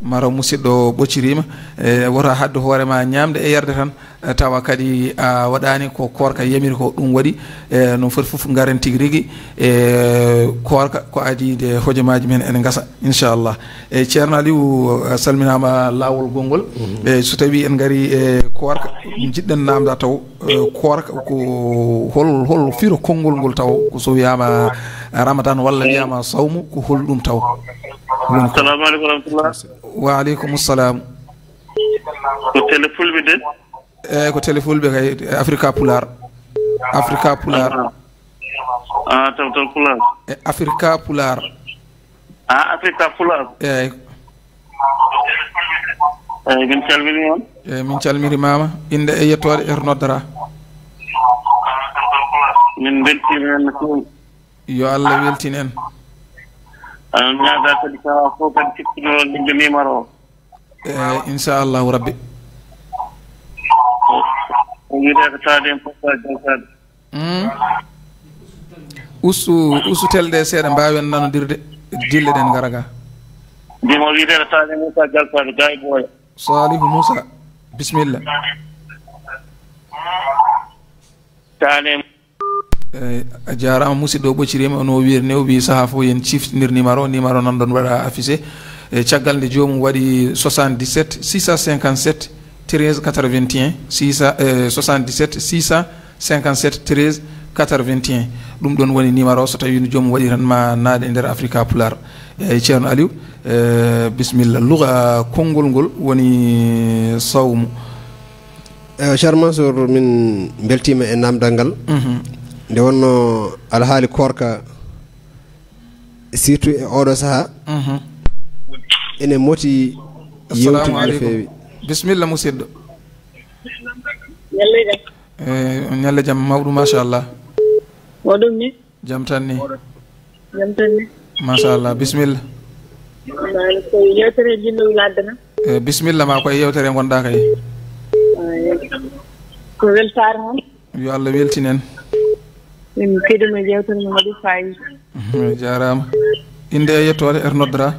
Maro musidɗo ɓoccitiima, e wota haɗde hoore ma ñaamde e yarde tan. E, tawa kadi a waɗaani ko koorka yamiri ko, ɗum waɗi, e, no foti fof ngaren tigi rigi, e, koorka ko adii nde hojomaaji men ene ngasa, inchallah. E, Ceerno Aliou, a salminaama laawol gonngol. Mhm. E, so tawii en ngarii e koorka, njiɗɗen naamndaade taw, e, koorka ko hol, hol firo konngol ngol taw, ko so wiyaama Ramadan walla wiyaama sawmu, ko hol ɗum taw? Woni ko. Assalamu aleykum wa rahmatullah. Wa aleykum salam. Ko télé fulɓe de? Eeyi, ko télé fulɓe kay, e Afrika Pulaar. Afrika Pulaar. Ah, ah, taw, taw Pulaar. E Afrika Pulaar. Ah, Afrika Pulaar. Eeyi. Eeyi, min calmini on. Eeyi, min calminimaama. Innde e yettoode e to noddataa. Min mbeltiima heen no feewi. Yo Allah weltin en. Amin ñaagaa kadi tawa fof kadi cikkunoɗon liggo numéro o. E, inchallahu rabbi. O wiyetee ko taade en poɗɗa jaltaade. Hmm. Ustu, ustu télé ɗe seeɗa, mbaawen nanodirde, dille ɗen ngara ga. Mbimo wiyetee ko taade Moussa Jaltaade, Gaye Boya. Salihu Moussa, bisimilla. Taade. Eyi, a jaaraama, musidɗo o ɓocciriima, no o wiiri ni, o wii sahaa fof yen ciftinir numéro, numéro nan ɗon waɗa affiché. E caggal nde joomum waɗi soixante-dix-sept six cent cinquante-sept treize quatre-vingt-un, six cent, eh, soixante-dix-sept six cent cinquante-sept treize quatre-vingt-un. Ɗum ɗon woni numéro, so tawii no joomum waɗi tan ma naade e nder Afrika Pulaar. Eyi, Ceerno Aliou, eh, bisimilla. Luga konngol ngol woni sawmu. Ewa, Ceerno Mansour, min mbeltiima e naamndal ngal. Mhm. Nde wonnoo alhaali koorka, surtout e ooɗoo sahaa, mhm, ene moti Assalamu aleykum. Bisimilla, musidɗo. Ñalle jam. Eh, ñalle jam, mawɗum, machallah. Ko ɗum ni? Jam tan ni. Jam tan ni. Machallah, bisimilla. Ko yewtere jinno ladde na? Eh, bisimilla ma, ko e yewtere ngonɗa kay. Ko weltaare hon. Yo Allah weltin en. Min keɗima yewtere, min waɗi fayida. Jarama. Inde e yettoode, er noddata?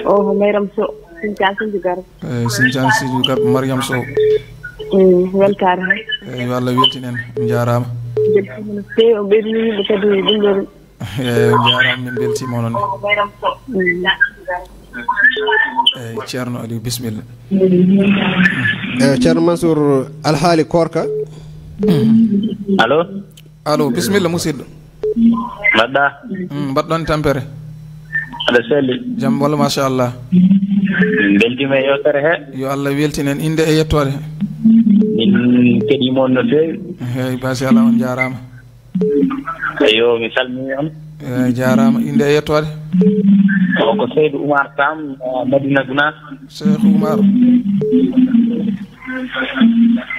O ko Mariam Sow, Sinthiane Sédhiou Garba. Eyi, Sinthiane Sédhiou Garba, Mariam Sow. Mm, weltaare heen. Eyi, yo Allah weltin en. Jarama. Jeɗɗi no feewi, o ɓeydi yimɓe kadi ɗum ɗo. Eyi, jarama, min beltima onon ne. Mm. Eyi, Ceerno Aliou, bisimilla. Eyi, Ceerno Mansour, alhaali koorka. Allo? Allo, bisimilla, musidɗo. Mbaɗɗa? Mm, mbaɗɗon tampere? Aɗa selli? Jam walla, machallah. Min beltima e yewtere he. Yo Allah weltin en, inde e yettoode. Min keɗima on no feewi. Eyi, basi ala, on jarama. Eyo, mi salmini on. Eyi, jarama. Inde e yettoode? O ko Seydou Oumar Tam, eh, Madina Gounass. Cheikh Oumar.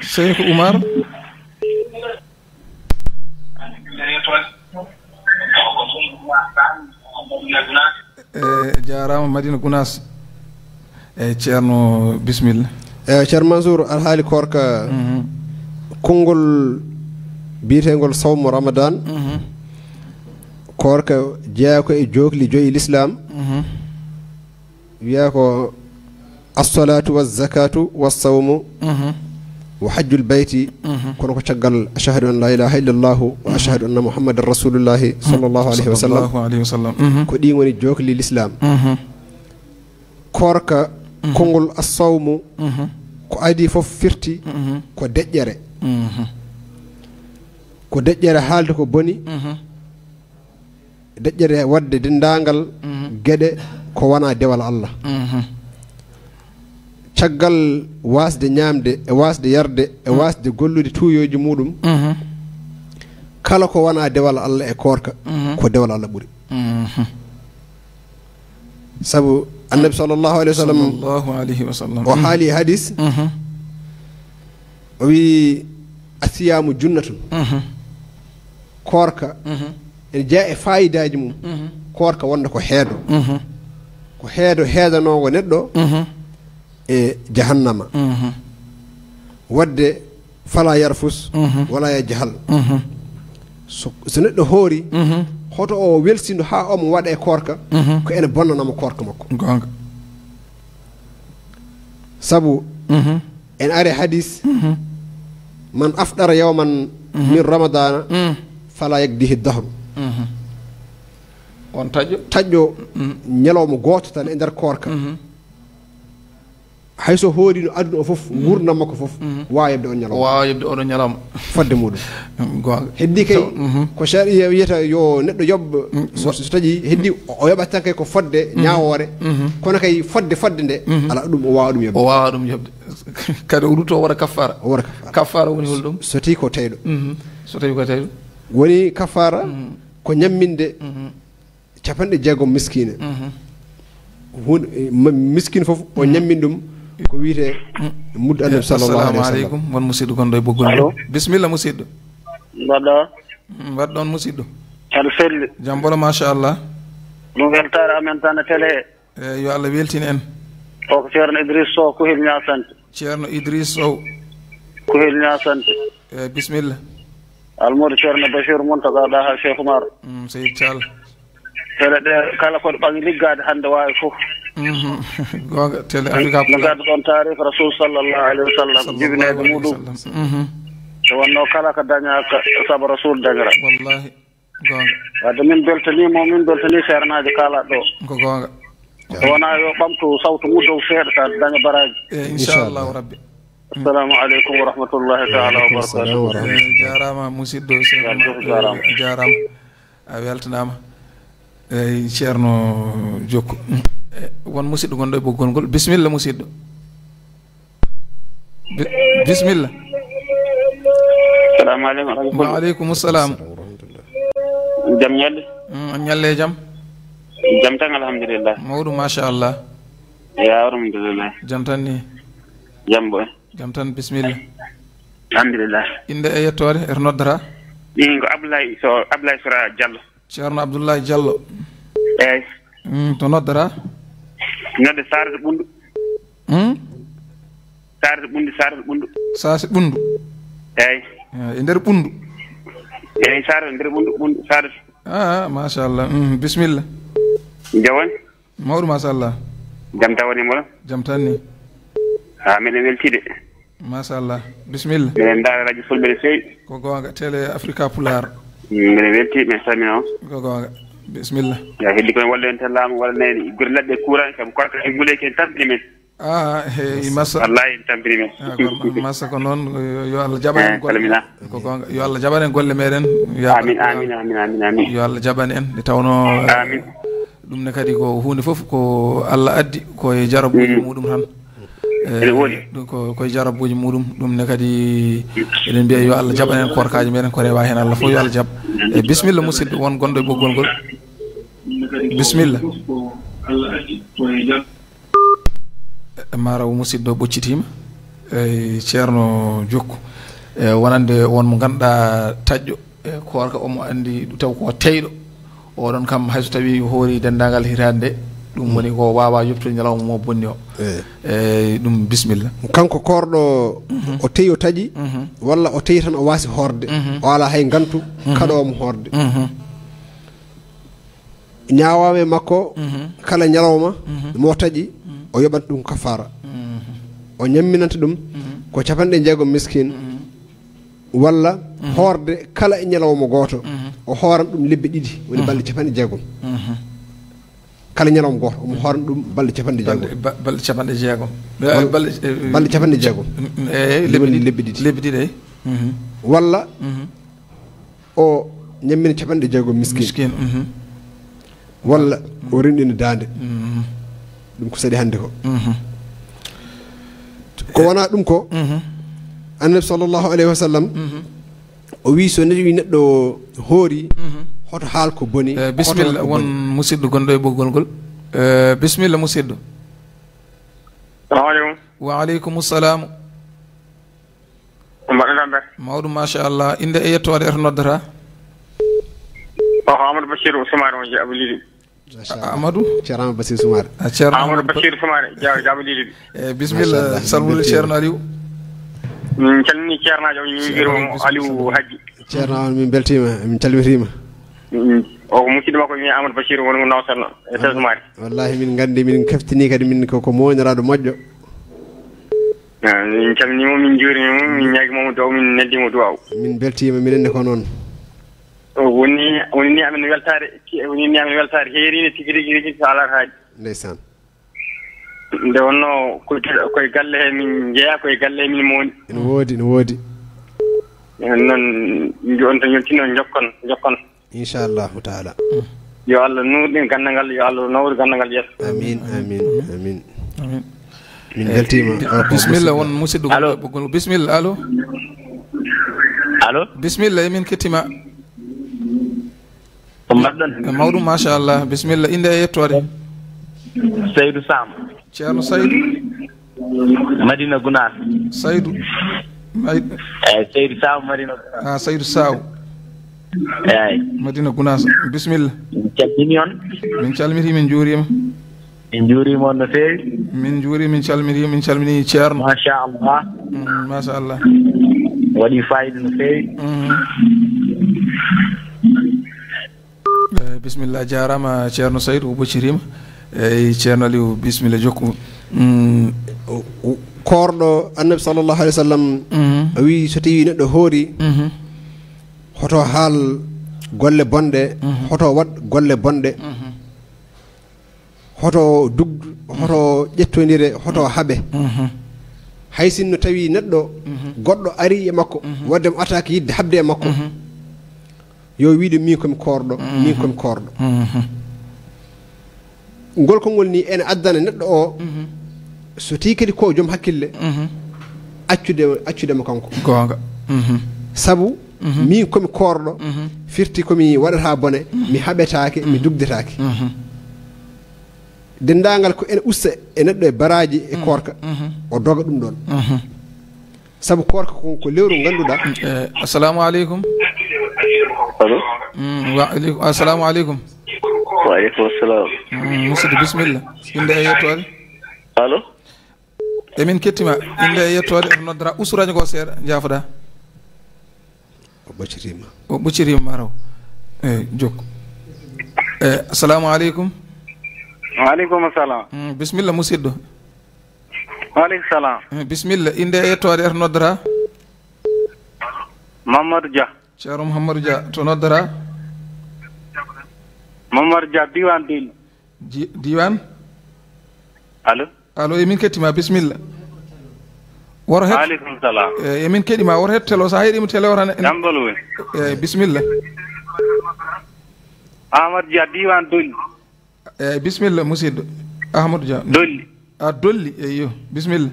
Cheikh Oumar. E jarama, Madina Gounass. E Ceerno, bisimilla. E Ceerno Mansour, alhaali koorka, mhm, konngol biyetengol sawmo Ramadan. Mhm. Koorka jeyaa ko e jookli joyi l'islam. Mhm. Wiya ko: "Assalatu wazzakatu wassawmu, mhm, wa hajjul bayti." Mhm. Kono ko caggal ashhadu an la ilaha illallahu wa, mhm, ashhadu anna Muhammadan rasulullahi, mhm, sallallahu alayhi wa sallam. Sallallahu alayhi wa sallam. Mhm. Ko ɗi ngoni jookli l'islam. Mhm. Koorka, mhm, konngol assawmu, mhm, ko adi fof firti, mhm, ko deƴƴere. Mhm. Ko deƴƴere haalde ko boni, mhm, deƴƴere waɗde denndaangal, mhm, geɗe ko wona dewal Allah. Mhm. Caggal waasde ñaamde e waasde yarde e, mhm, waasde gollude tuuyooji muɗum, mhm, kala ko wona dewal Allah e koorka, mhm, ko dewal Allah ɓuri. Mhm. Sabu Annabi sallallahu alayhi wa sallam, sallallahu alayhi wa sallam, o, mhm, haali hadis, mhm, o wi: "Asiyamu junnatun." Mhm. Koorka, mhm, ene jeya e fayidaaji mum. Mhm. Koorka wonda ko heedo. Mhm. Ko heedo heedanoongo neɗɗo, mhm, e jahannama. Mhm. Wadde fala yarfus, mhm, wala yajhal. Mhm. So, so neɗɗo hoori, mhm, hoto o welsindo haa omo waɗa e koorka, mhm, ko ene bonnanamo koorka makko. Goonga. Sabu, mhm, en ari hadis, mhm, "Man afdara yawman, mhm, min ramadana, mm, fala yakdihi dahru." Mhm. On taƴƴo? Taƴƴo, mm, ñalawma gooto tan e nder koorka. Mhm. Hay so hoorino aduna o fof, mm, nguurndam makko fof, mm, waawa yoɓde on ñalawma. Waawa yoɓde oɗon ñalawma. Fodde muɗum. Goonga. Heddi kay, so, mhm, ko sariya wiyata yo neɗɗo yoɓ, mm, so, so taƴi heddi o, o yoɓat tan kay ko fodde, mhm, ñaawoore. Mhm. Kono kay fodde, fodde nde, mhm, ala ɗum o waawa ɗum yoɓde. O waawa ɗum yoɓde. Kadi o rutto o waɗa kaffara. O waɗa kaffara. Kaffara woni holɗum? So tawi ko tayɗo. Mhm. So tawi ko tayɗo. Woni kaffara, mhm, ko ñamminde, mhm, capanɗe jeegom miskiina. Mhm. Huunde, eh, ma-, miskiin fof o, mhm, ñammin ɗum ko wiyetee, mm, muddu Annabi, eh, sallallahu alayhi wa sallam. Assalamu aleykum. Won musidɗo gonɗo e ɓoggol. Allo? Bisimilla, musidɗo. Mbaɗɗa? Mm, mbaɗɗon, musidɗo. Aɗa selli? Jam bolo, machallah. Ɗum weltaare amen tan e télé. Eh, yo Allah weltin en. O ko Ceerno Idriss Sow, Kuhel Ñaasante. Ceerno Idriss Sow. Kuhel Ñaasante. Eh, bisimilla. Almuudo Ceerno Bachir Mountaga Daha Cheikh Oumar. Mm, Seydi Thial. Tele ɗe kala koɗo ɓaŋi liggaade hannde waawi fof. Mhm. Goonga, tele Africa Pulaar. No ngadduɗon taarif Rasul sallallahu alayhi wa sallam, sallallahu jibineede alayhi wa muɗum. Sallam. Mhm. Nde wonnoo kala ko dañaa ko sabu Rasul dañra. Wallahi. Goonga. Wadde min beltanii mo, min beltanii seernaajo kaalaɗo ɗo. Ko goonga. So wonaa yo ɓamtu sawtu mum dow seeɗa, ta daña baraaji. Eh, inchallahu rabbi. Assalamu aleykum wa rahmatullahi taala wa barakatuh. Wa aleykum salam wa rahmatullah. Eh, jaaraama, musidɗo Cheikh. Jaaraama. Jaaraama. A weltanaama. Eyi, Ceerno Jokku. Eh, won musidɗo gonɗo e ɓoggol ngol. Bisimilla, musidɗo. Bi-, bisimilla. Salamu aleykum. Wa aleykum salam. Jam ñalle? Mm, on ñalle jam? Jam tan, alhamdulillah. Mawɗum, machallah. Eyi, alhamdulillah. Jam tan ni? Jam boy. Jam tan, bisimilla. Alhamdulillah. Innde e yettoode, e to noddataa? Min ko Abdoulaye Sow, Abdoulaye Sora Diallo. Ceerno Abdoulaye Diallo. Eyi. Mm, to noddataa? Nodde Saare to Ɓunndu. Hmm? Saare to Ɓunndu, Saare to Ɓunndu. Saase Ɓunndu? Eyi. Ah, e nder Ɓunndu? Eyi, Saare nder Ɓunndu, Ɓunndu, Saare. Ah, machallah. Mm, bisimilla. Jawon? Mawɗum, machallah. Jam tan woni mboɗon? Jam tan ni. Ah, miɗen weltiide. Machallah. Bisimilla. Miɗen ndaara radio Fulɓe no feewi. Ko goonga, Télé Africa Pulaar. Mm, miɗen weltii, min salmina on. Ko goonga. Bisimilla. Ya heddi kono wallu en tan laamu walla nani gure laɓɓe courant kam korka e ngule ken tampini men. Ah, hey, massa. Wallahi en tampini men. Ah, gorko, massa ko noon, yo, yo Allah jaɓan en. Eh, golle. Salmina. Ko goonga. Yo Allah jaɓan en golle meɗen. Ya Amin, Rabbi. Amin, amin, amin, amin. Yo Allah jaɓan en, nde tawnoo, eh, Amin. Ɗum ne kadi ko huunde fof ko Allah addi, ko e jarabuuji Mm. muɗum tan. Eh, Ene woodi. Ɗum ko, ko e jarabuuji muɗum. Ɗum ne kadi eɗen mbiya yo Allah jaɓan en koorkaaji meɗen, ko rewa heen Allah fof yo Allah jaɓ. Eh, bisimilla musidɗo, won gonɗo e ɓoggol ngol. Bisimilla. E, maraw musidɗo ɓoccitiima. Eyi, Ceerno Jokku. E, wonande won mo ngannduɗaa taƴƴo, e, koorka omo anndi taw ko teyɗo. Oɗon kam, hay so tawii hoori denndaangal hitaande nde, ɗum woni ko waawaa yoptude ñalawma mo bonni o. Eyi. Eyi, ɗum bisimilla. Kanko koorɗo, Mhm. o teyi o taƴi, Mhm. walla o teyi tan o waasi hoorde. Mhm. O alaa hay ngantu Mhm. kaɗoowo mo hoorde. Mhm. Ñaawaama e makko Mhm. kala ñalawma Mhm. mo taƴi, Mhm. o yoɓanta ɗum kafaara. Mhm. O ñamminanta ɗum Mhm. ko capanɗe jeegom miskin, Mhm. walla Mhm. hoorde kala e ñalawma gooto, Mhm. o hooran ɗum lebbi ɗiɗi, woni Mhm. balɗe capanɗe jeegom. Mhm. Kala ñalawma gooto, omo hooran ɗum balɗe capanɗe jeegom. Balɗe, ba-, balɗe capanɗe jeegom. Wal-, Balɗe, eh, balɗe capanɗe jeegom. Mm, mm, eh, Ɗum woni lebbi ɗiɗi. Lebbi ɗiɗi, eh. Mhm. Walla Mhm. o ñammina capanɗe jeegom miskin. Miskin, mhm. Walla o renɗina daande. Mhm. Ɗum ko saɗi hannde ko. Mhm. Ko wonaa ɗum ko, Mhm. Annabi sallallahu alayhi wa sallam, Mhm. o wii so neɗɗo, neɗɗo hoori, Mhm. hoto haal ko boni, Eh, hoto bisimilla, waɗ ko won boni. Musidɗo gonɗo e ɓoggol ngol. Eh, bisimilla, musidɗo. Salamu aleykum. Wa aleykum salam. Ko mbaɗɗon tampere? Mawɗum, machallah. Innde e yettoode, e to noddataa? O ko Amadou Bachir Soumaré mo Jaɓa Lili. Machallah. Amadou? Ceerno Amadou Bachir Soumaré. A, Ceerno Amadou Amadou Ba- Bachir Soumaré, Ja-, Jaɓa Lili. Eh, bisimilla. Machallah. Salmonnde Ceerno Aliou. Min calmini ceernaajo o, min Ceerno mbiyii mo Aliou Aliou Bachir. Hajji. Ceerno, on min mbeltiima, min calmitiima. Mm. O ko musidɗo makko wiyee Amadou Bachir, woni mo Nawsarno, e Wal-, Sesmaari. Wallahi, min nganndi, min kaftinii kadi, min ko, ko mooyniraaɗo moƴƴo. Ah, min calminii mo, min njuuriima mo, min ñaagii mo duwaaw, min neldii mo duwaaw. Min mbeltiima, minen ne ko noon. O woni, woni ni amen weltaare, woni ni amen weltaare heeriinde tigi, tigi, tigi, so alaa haaɗi. Ndeysaan. Nde wonnoo ko, ko e galle he min njeyaa, ko e galle he min mowni. Ene woodi, ene woodi. Enen noon, mbiyon tan yonti noon, njokkon, njokkon. Inchallahu taala. Yo Allah nuurɗin ganndal ngal, yo Allah nawru ganndal ngal yeeso. Amin, amin, amin. Amin. Min Eh, beltiima. bi-, Ah, ko bisimilla, musidɗo. Won musidɗo Allo. Gonɗo e ɓoggol. Bisimilla, allo? Allo? Bisimilla, emin kettima. Ko mbaɗɗon? Eh, mawɗum, machallah. Bisimilla, innde e yettoode. Seydou Sam. Ceerno Saydou. Madina Gunaas. Saydou. May- Eh, Seydou Sam, Madina Gunaas. Ah, Saydou Saw. Eeyi. Madina Gunaas. Bisimilla. Min calminii on. Min calmitii, min njuuriima. Min njuuriima on no feewi. Min njuuri, min calminii, min calminii Ceerno. Machallah. Mm, machallah. Waɗi fayida no feewi. Mhm. Eh, bisimilla, jaaraama Ceerno Saydou, o ɓoccitiima. Eyi, Ceerno Aliou, bisimilla, jokku. Mm. O, o, koorɗo Annabi sallallahu alayhi wa sallam, Mhm. o wii, so tawii neɗɗo hoori, Mhm. hoto haal golle bonɗe, Mhm. hoto waɗ golle bonɗe. Mhm. Hoto dugdu, hoto ƴettondire, hoto haɓe. Mhm. Hay sinno tawi neɗɗo Mhm. goɗɗo ari e makko, Mhm. wadde mo attaque yiɗde haɓde e makko, Mhm. yo wiide min komi koorɗo, Mhm. min komi koorɗo. Mhm. Ngol konngol ni ene addana neɗɗo o, Mhm. so tawi kadi ko joom hakkille, Mhm. accude, accude mo kanko. Goonga. Mhm. Sabu Mhm. min komi koorɗo, Mhm. firti komi waɗata bone, Mhm. mi haɓetaake, mi Mhm. dugdetaake. Mhm. Denndaangal ko ene usta e neɗɗo e baraaji e koorka, o doga ɗum ɗoon. Sabu koorka ko, ko lewru ngannduɗaa. Eh, assalamu aleykum. Allo? Mm, wa aleykum, assalamu aleykum. Wa aleykum assalam. Mm, musidɗo, bisimilla. Innde e yettoode? Allo? Emin kettima. Innde e yettoode, to noddata, ustu radio ngo seeɗa, njaafoɗaa. O ɓoccitiima. O ɓoccitiima, mataw. Eh, jokku. Eh, assalamu aleykum. Wa aleykum assalam. Mm, bisimilla, musidɗo. Wa aleykum salam. Eh, bisimilla. Innde e yettoode, to noddata? Mamadou Dia. Ceerno Mouhamadou Dia, to noddata? Mamadou Dia, diiwaan Doli. Ji-, diiwaan? Allo? Allo, emin kettima, bisimilla. Woto het-, Wa aleykum salam. Eh, emin keɗima, woto hetto télé o, so a heɗima télé o tan, en- Jam Bolo woni. Eh, bisimilla. Amadou Dia, diiwaan Doli. Eeyi, bisimilla, musidɗo. Ahmadou Dia. Dolli. A Dolli, eyyo, bisimilla.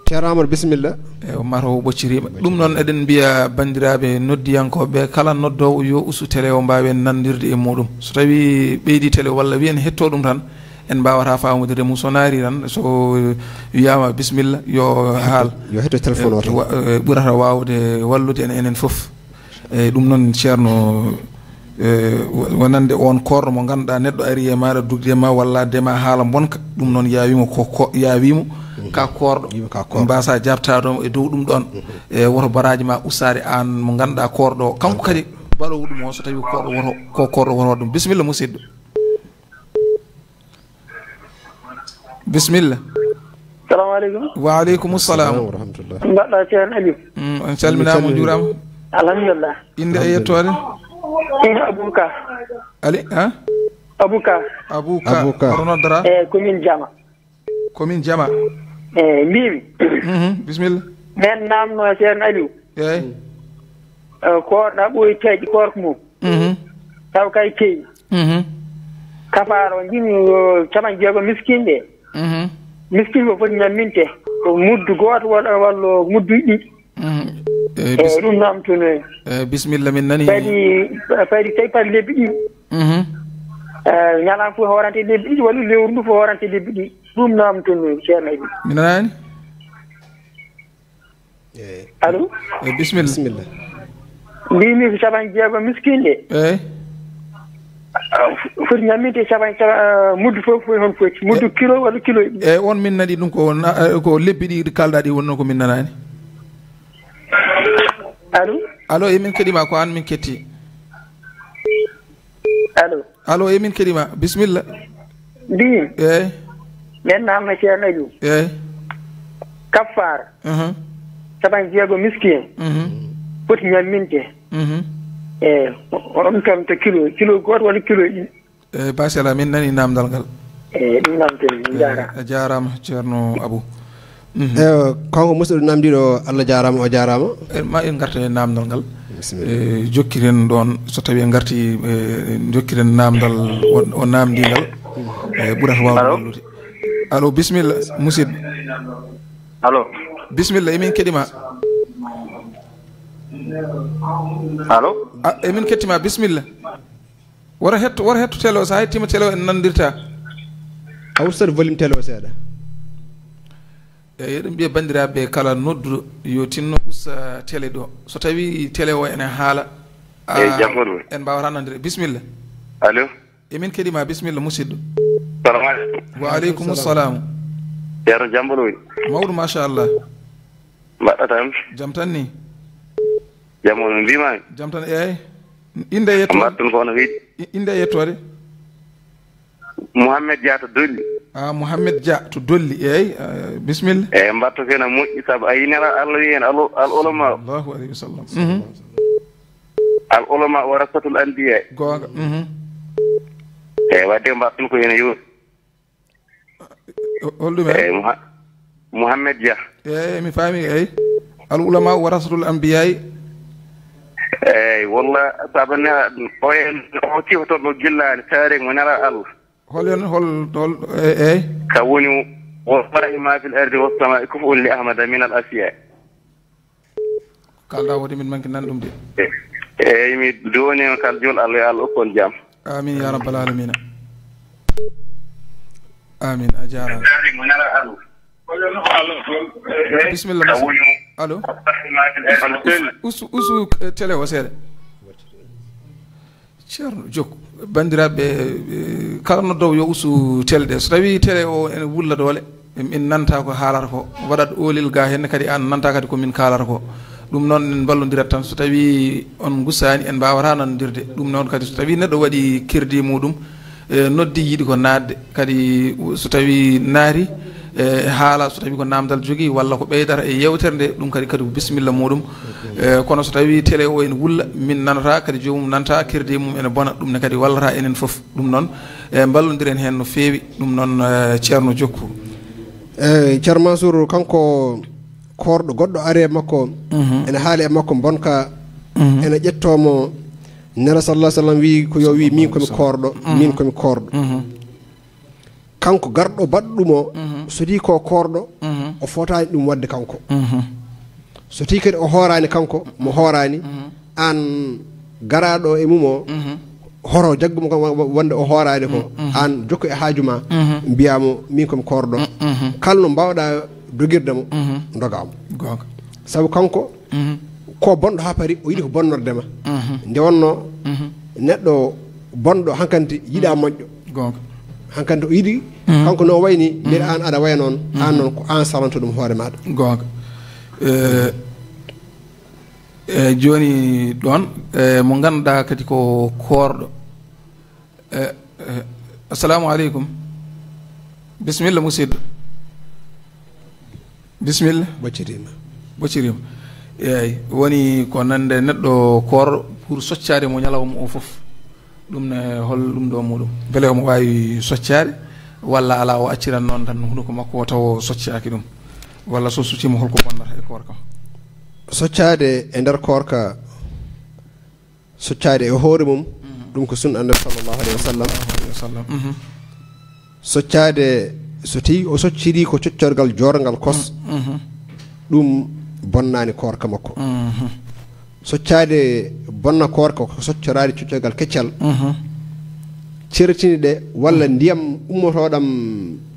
Ceerno Amadou, bisimilla. Eeyi, o mataw o ɓoccitiima. Ɗum noon, eɗen mbiya banndiraaɓe noddiyankooɓe, kala noddoowo yo ustu télé o, mbaawen nanndirde e muɗum. So tawii ɓeydi télé o walla wiyen hetto ɗum tan, en mbaawata faamude remu. So naari tan, so wiyaama bisimilla, yo haal. Yo hetto téléphone o tan. Wa-, eh, ɓurata waawde wallude en enen fof. Eeyi, ɗum noon, Ceerno, eh, wo-, wonande oon koorɗo mo ngannduɗaa neɗɗo ari e maaɗa, dugde e ma, walla dema haala bonka, ɗum noon yaawiima ko, ko, yaawiima ka koorɗo. Yaawiima ka koorɗo. Mbaasa jaabtaade mo e dow ɗum ɗoon. E woto baraaji ma ustaade aan mo ngannduɗaa koorɗo o. Kanko kadi baɗoowo ɗum o, so tawii koorɗo woto, ko koorɗo woto ɗum. Bisimilla, musidɗo. Bisimilla. Salamu aleykum. Wa aleykum salam. Salam wa rahmatullah. Mbaɗɗa, Ceerno Aliou? Mm, on calminaama, on njuuraama. Alhamdulillah. Innde e yettoode? Ina Abouka. Ali, ha? Abouka. Abouka. Abouka. Hoto noddora? E commune Jama. Commune Jama. E mbimi. Mhm, bisimilla. Men namno Ceerno Aliou. Eeyi. E, koorɗa ɓooyi taƴi koorko mum. Mhm. Taw kay kewi. Mhm. Kafaara o njimi, o, capanɗe jeego miskinɓe. Mhm. Miskin ko foti ñamminte ko muddu gooto walla, walla muddu ɗiɗi. Mhm. Eh, Eyi, bis-, ɗum namtuno en. Eh, bisimilla, min nani. Kadi, kadi tawi par lebbi ɗiɗi. Mhm. Eh, ñalawma fof hoorante lebbi ɗiɗi, walla lewru ndu fof hoorante lebbi ɗiɗi. Ɗum namtuno en, Ceerno Aliou. Mi nanaani? Eyi. Allo? Eyi, bisimilla. Bisimilla. Mbimi ko capanɗe jeego miskinɓe. Eyi. Ah, foti ñamminde capanɗe, capanɗe, ah, muddu fof, fof hon foti. Muddu kilo walla kilo e ɗiɗi. Eyi, on min nani ɗum ko na-, eh, ko lebbi ɗi kalɗa ɗi wonno ko min nanani. Allo? Allo, emin keɗima, ko an min ketti. Allo? Allo, emin keɗima. Bisimilla. Mbi. Eyi. Men namno Ceerno Aliou. Eyi. Kaffar. Mhm. Capanɗe jeego miskin. Mhm. Foti ñamminde. Mhm. Eyi. On kam to kilo, kilo gooto walla kilo e ɗiɗi. Eyi, machallah, min nani namdal ngal. Eyi, ɗum namdal, min. Eyi, jaaraama. A jaaraama, Ceerno Abou. Mhm. Eyo, kanko musidɗo namdiiɗo o, Allah jaaraama, o jaaraama. E, ma en ngarta e naamndal ngal. Bisimilla. E, jokkiren ɗoon, so tawii en ngartii, e, jokkiren naamndal o, o naamndii ngal. E, ɓurata waawde. Allo? Wallude. Allo, bisimilla, musidɗo. Allo? Bisimilla, emin keɗima. Allo? A, emin kettima, bisimilla. Wota hetto, wota hetto télé o, so a hettima télé o en nanndirta. A ustat volume télé o seeɗa. Eyi, eɗen mbiya banndiraaɓe kala nodduɗo yo tinno usta télé ɗo. So tawi télé o ene haala, a, eyi, jam woni. En mbaawata nanndirde. Bisimilla. Allo? Emin keɗima, bisimilla, musidɗo. Salamu aleykum. Wa aleykum salam. Ceerno, jam woni. Mawɗo, machallah. Mbaɗɗa tan? Jam tan ni. Jam woni, mbima. Jam tan, eyi. Innde e yettoode? Mbaɗɗon ko hono weeɗi. I-, innde e yettoode? Mouhamed Dia to Dolli. Ah, Mouhamed Dia to Dolli, eeyi, ah, bisimilla. Eeyi, mbaɗto ko ene moƴƴi, sabu a yii Nelaaɗo Allah wi heen, al, al ulama. Allahu alayhi wa sallam. Mhm. Al ulama warasatul anbiya. Goonga. Mhm. Eeyi, wadde mbaɗton ko ene yoori. Ho-, holɗum en? Eeyi, Mouha-, Mouhamed Dia. Eeyi, mi faami, eeyi. Al ulama warasatul anbiya. Eeyi, walla, sabu ne, o en, o sifotoɗo gillaani, taariŋ, o Nelaaɗo Allah. Hol en, hol, hol, e-, eey. Ka woni, "Wallahi ma fil ardi was samaa'i kufu'un li Ahmada min al asiya." Kalɗa wodi min manki nan ɗum de. Eey, mi dooni on kal jol Allah, yo Allah okku on jam. Amin ya rabbal alamina. Amin, a jaaraama. Bisimilla, musidɗo. Allo? Usu, usu, eh, télé o seeɗa. Ceerno Jokku, banndiraaɓe, eh, kala noddoowo yo usu télé ɗe. So tawii télé o ene wulla doole, min nanta ko haalata ko, waɗat oolel ga heen kadi, aan nanta kadi ko min kaalata ko. Ɗum noon, en mballondirat tan. So tawii on ngusaani, en mbaawataa nanondirde. Ɗum noon kadi, so tawii neɗɗo waɗi crédit muɗum, eh, noddi, yiɗi ko naatde, kadi so tawii naati, eh, haala, so tawii ko naamndal jogii walla ko ɓeydata e yeewtere nde, ɗum kadi, kadi ko bisimilla muɗum. Eh, kono so tawii télé o ene wulla, min nanata, kadi joomum nanta, crédit mum ene bona, ɗum ne kadi wallata enen fof. Ɗum noon, eh, mballondiren heen no feewi. Ɗum noon, eh, Ceerno Jokku. Eeyi, Ceerno Mansour, kanko koorɗo, goɗɗo ari e makko, Mhm. ene haali e makko bonka, Mhm. ene ƴettoo mo. Nela sallallahu alaihi wasallam wii ko yo wii, "Min ko mi koorɗo, Mhm. min ko mi koorɗo." Mhm. Kanko garɗo baɗɗo ɗum o, Mhm. so tii ko koorɗo, Mhm. o fotaani ɗum waɗde kanko. Mhm. So tii kadi o hooraani kanko, mo hooraani, Mhm. aan garaaɗo e mum o, Mhm. horo jaggu mo kam wa-, wa-, wonde o hooraani ko, Mhm. aan jokku e haaju ma, Mhm. mbiyaa mo, "Min ko mi koorɗo." Mhm. Kala no mbaawɗaa dogirde mo, Mhm. ndogaa mo. Goonga. Sabu kanko, Mhm. ko bonɗo haa paari, o yiɗi ko bonnorde ma. Mhm. Nde wonnoo, Mhm. neɗɗo bonɗo hankadi yiɗaa Mhm. moƴƴo. Goonga. Hankadi o yiɗi, Mhm. kanko no o wayni, mbiɗa Mhm. aan aɗa waya noon, aan Mhm. noon ko aan salanto ɗum hoore maaɗa. Goonga. Eh, eh, jooni ɗoon, eh, mo ngannduɗaa kadi ko koorɗo. Eh, eh, assalamu aleykum. Bisimilla, musidɗo. Bisimilla. Ɓoccitiima. Ɓoccitiima. Eeyi, woni ko nande neɗɗo koorɗo pour soccaade mo ñalawma o fof. Ɗum ne hol ɗum ɗo muɗum? Mbele omo waawi soccaade walla alaa, o acciran noon tan hunuko makko o tawa o soccaaki ɗum? Walla so socciima, holko bonnata e koorka? Soccaade e nder koorka, soccaade e hoore mum, Mhm. ɗum ko sunna Annabi sallallahu alaihi wasallam. Sallallahu alaihi wasallam. Mhm. Soccaade, so tawi o socciri ko coccorgal joorngal kos, Mhm. ɗum bonnaani koorka makko. Mhm. Soccaade bonna koorka ko soccoraade coccorgal keccal. Mhm. Ceretini ɗe walla Mhm. ndiyam ummotooɗam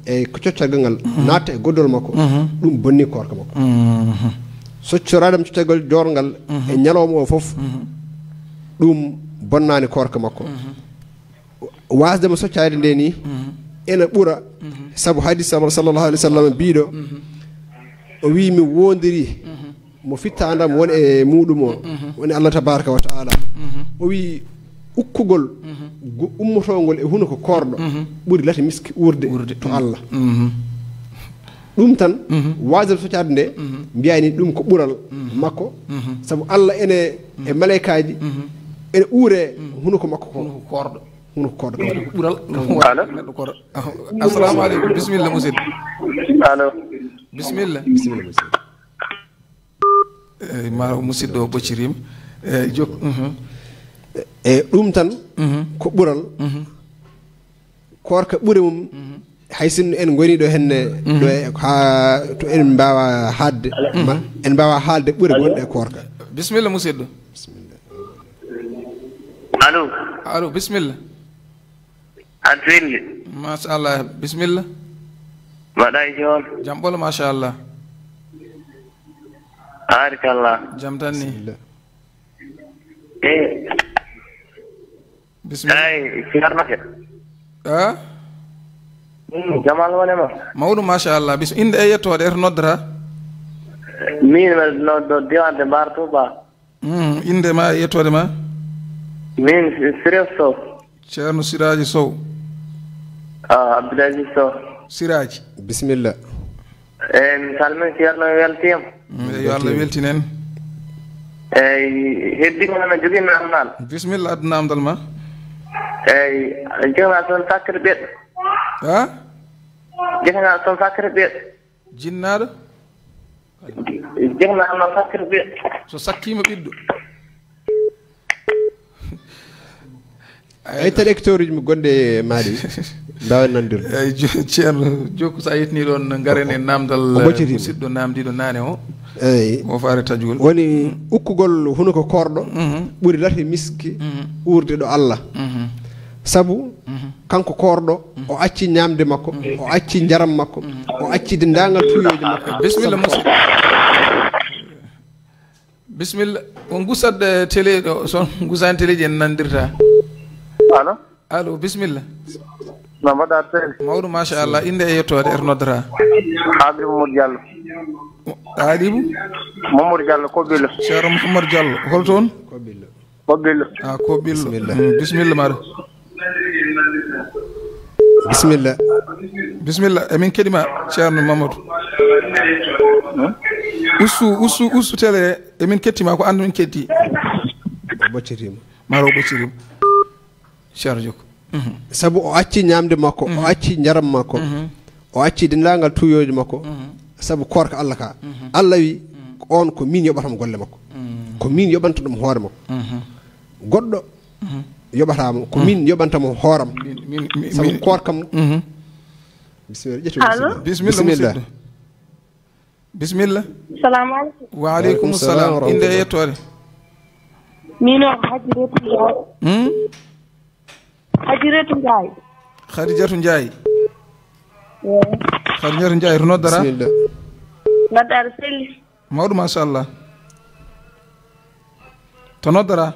e coccorgal ngal Mhm. naatta e goddol makko, Mhm. ɗum bonni koorka makko. Mhm. Soccoraade am coccorgal joorngal Mhm. e ñalawma o fof, Mhm. ɗum bonnaani koorka makko. Mhm. Waasde mo soccaade nde ni, Mhm. ena ɓura, Mhm. sabu hadis Sallallahu alaihi wasallam biiɗo, Mhm. o wi, "Mi wondiri Mhm. mo fittaandam won e muɗum o, Mhm. woni Allah tabaraka wa ta'ala." Mhm. O wi, "Ukkugol Mhm. go-, ummotoongol e hunuko koorɗo Mhm. ɓuri lati miski uurde Uurde. to Allah." Mhm. Ɗum tan, Mhm. waasde mo soccaade nde, Mhm. mbiyani ɗum ko ɓural Mhm. makko, Mhm. sabu Allah ene e Mhm. malaykaaji, Mhm. ene uure Mhm. hunuko makko ko. Hunuko koorɗo. Hunuko koorɗo. Ɓural. Allo? Neɗɗo koorɗo. Assalamu aleykum. Bisimilla, musidɗo. Allo? Bisimilla. Bisimilla, musidɗo. Eeyi, ma o musidɗo o ɓocciriima. Eeyi, jok-, mhm. E ɗum tan Mhm. ko ɓural. Mhm. Koorka ɓure mum, Mhm. hay sinno en ngoni ɗo henne, Mhm. ɗo e, haa to en mbaawa haalde, Mhm. ma en mbaawa haalde ɓure gonɗe e koorka. Bisimilla, musidɗo. Allo? Allo, bisimilla. Aɗa selli? Machallah, bisimilla. Mbaɗa e jam? Jam ɓolo, machallah. Baarakallah. Jam tan ni. Bisimilla. Eh. Bisimilla. Ay, Ceerno ke. Ah? Mm, Jamal wone ma? Mawɗum, machallah. Bis-, innde e yettoode, e to noddata? Min mbeɗa noddo diiwaan de Mbar Touba. Mm, innde ma e yettoode ma? Min Sirif Sow. Ceerno Siraaji Sow. Ah, Abdoul Aziz Sow. Siraaji. Bisimilla. Eeyi, mi salmini Ceerno, mi weltiima. Mm, eeyi, yo Allah weltin en. Eeyi, heddi ko no jogii naamndal. Bisimilla, addu naamndal ma. Eeyi, jinnaaɗo toon Sakkiri Ɓiɗɗo. Ha? Jinnaaɗo toon Sakkiri Ɓiɗɗo. Jinnaaɗo? Jinnaaɗo Sakkiri Ɓiɗɗo. So sakkiima ɓiɗɗo. Ay, tan hectare uji gonɗi e maaɗi. Mbaawen nanondirde. Eeyi, jo-, Ceerno Jokku, so a yettinii ɗoon, ngaren e naamndal, o ɓoccitiima. Musidɗo naamndiiɗo naane o. Eeyi. Mo faare Tajuwol. Woni ukkugol hunuko koorɗo Mhm. ɓuri lati miski Mhm. uurde ɗo Allah. Mhm. Sabu Mhm. Kanko koorɗo, o acci ñaamde makko, o acci njaram makko, o acci denndaangal tuuyooji makko. Bisimilla, musidɗo. Bisimilla. On gusat, eh, télé ɗo, so on gusaani télé ji en nandirta. Allo? Allo, bisimilla. No mbaɗɗa, seydi? Mawɗo, machallah. Innde e yettoode, e to noddata? Habibou Mamadou Diallo. Habibou? Mamadou Diallo, Kobbillo. Ceerno Mouhamadou Diallo, hol toon? Kobbillo. Ah, Kobbillo. Bisimilla. Mm, bisimilla, maɗa. Bisimilla. Bisimilla, emin keɗima, Ceerno Mamadou. Ustu, ustu, ustu télé, emin kettima, ko an min ketti. O ɓoccitima. Maro o ɓoccirima. Ceerno Jokko. Mhm. Sabu o acci ñaamde makko, o Mhm. acci njaram makko, Mhm. o acci denndaangal tuuyooji makko. Mhm. Sabu koorka Allah ka. Mhm. Allah wi, Mhm. "On ko min yoɓata mo golle makko." Mhm. Ko min yoɓanta ɗum hoore makko. Mhm. Goɗɗo Mhm. yoɓata mo, ko Mhm. min yoɓanta mo hooram. Min, min, min, Sabu min koorkam. Mhm. Bisimilla, ƴettu Allo? Bisimilla, Bisimilla. Musidɗo. Bisimilla. Salamu aleykum. Wa aleykum salam. Wa rahmatullah. Innde e yettoode. Min o Hajiratu Ndiaye. Hmm? Hajiratu Ndiaye. Khadijatu Ndiaye. Eeyi. Khadijatu Ndiaye, to noddata? Bisimilla. Noddata selli. Mawɗo, machallah. To noddata?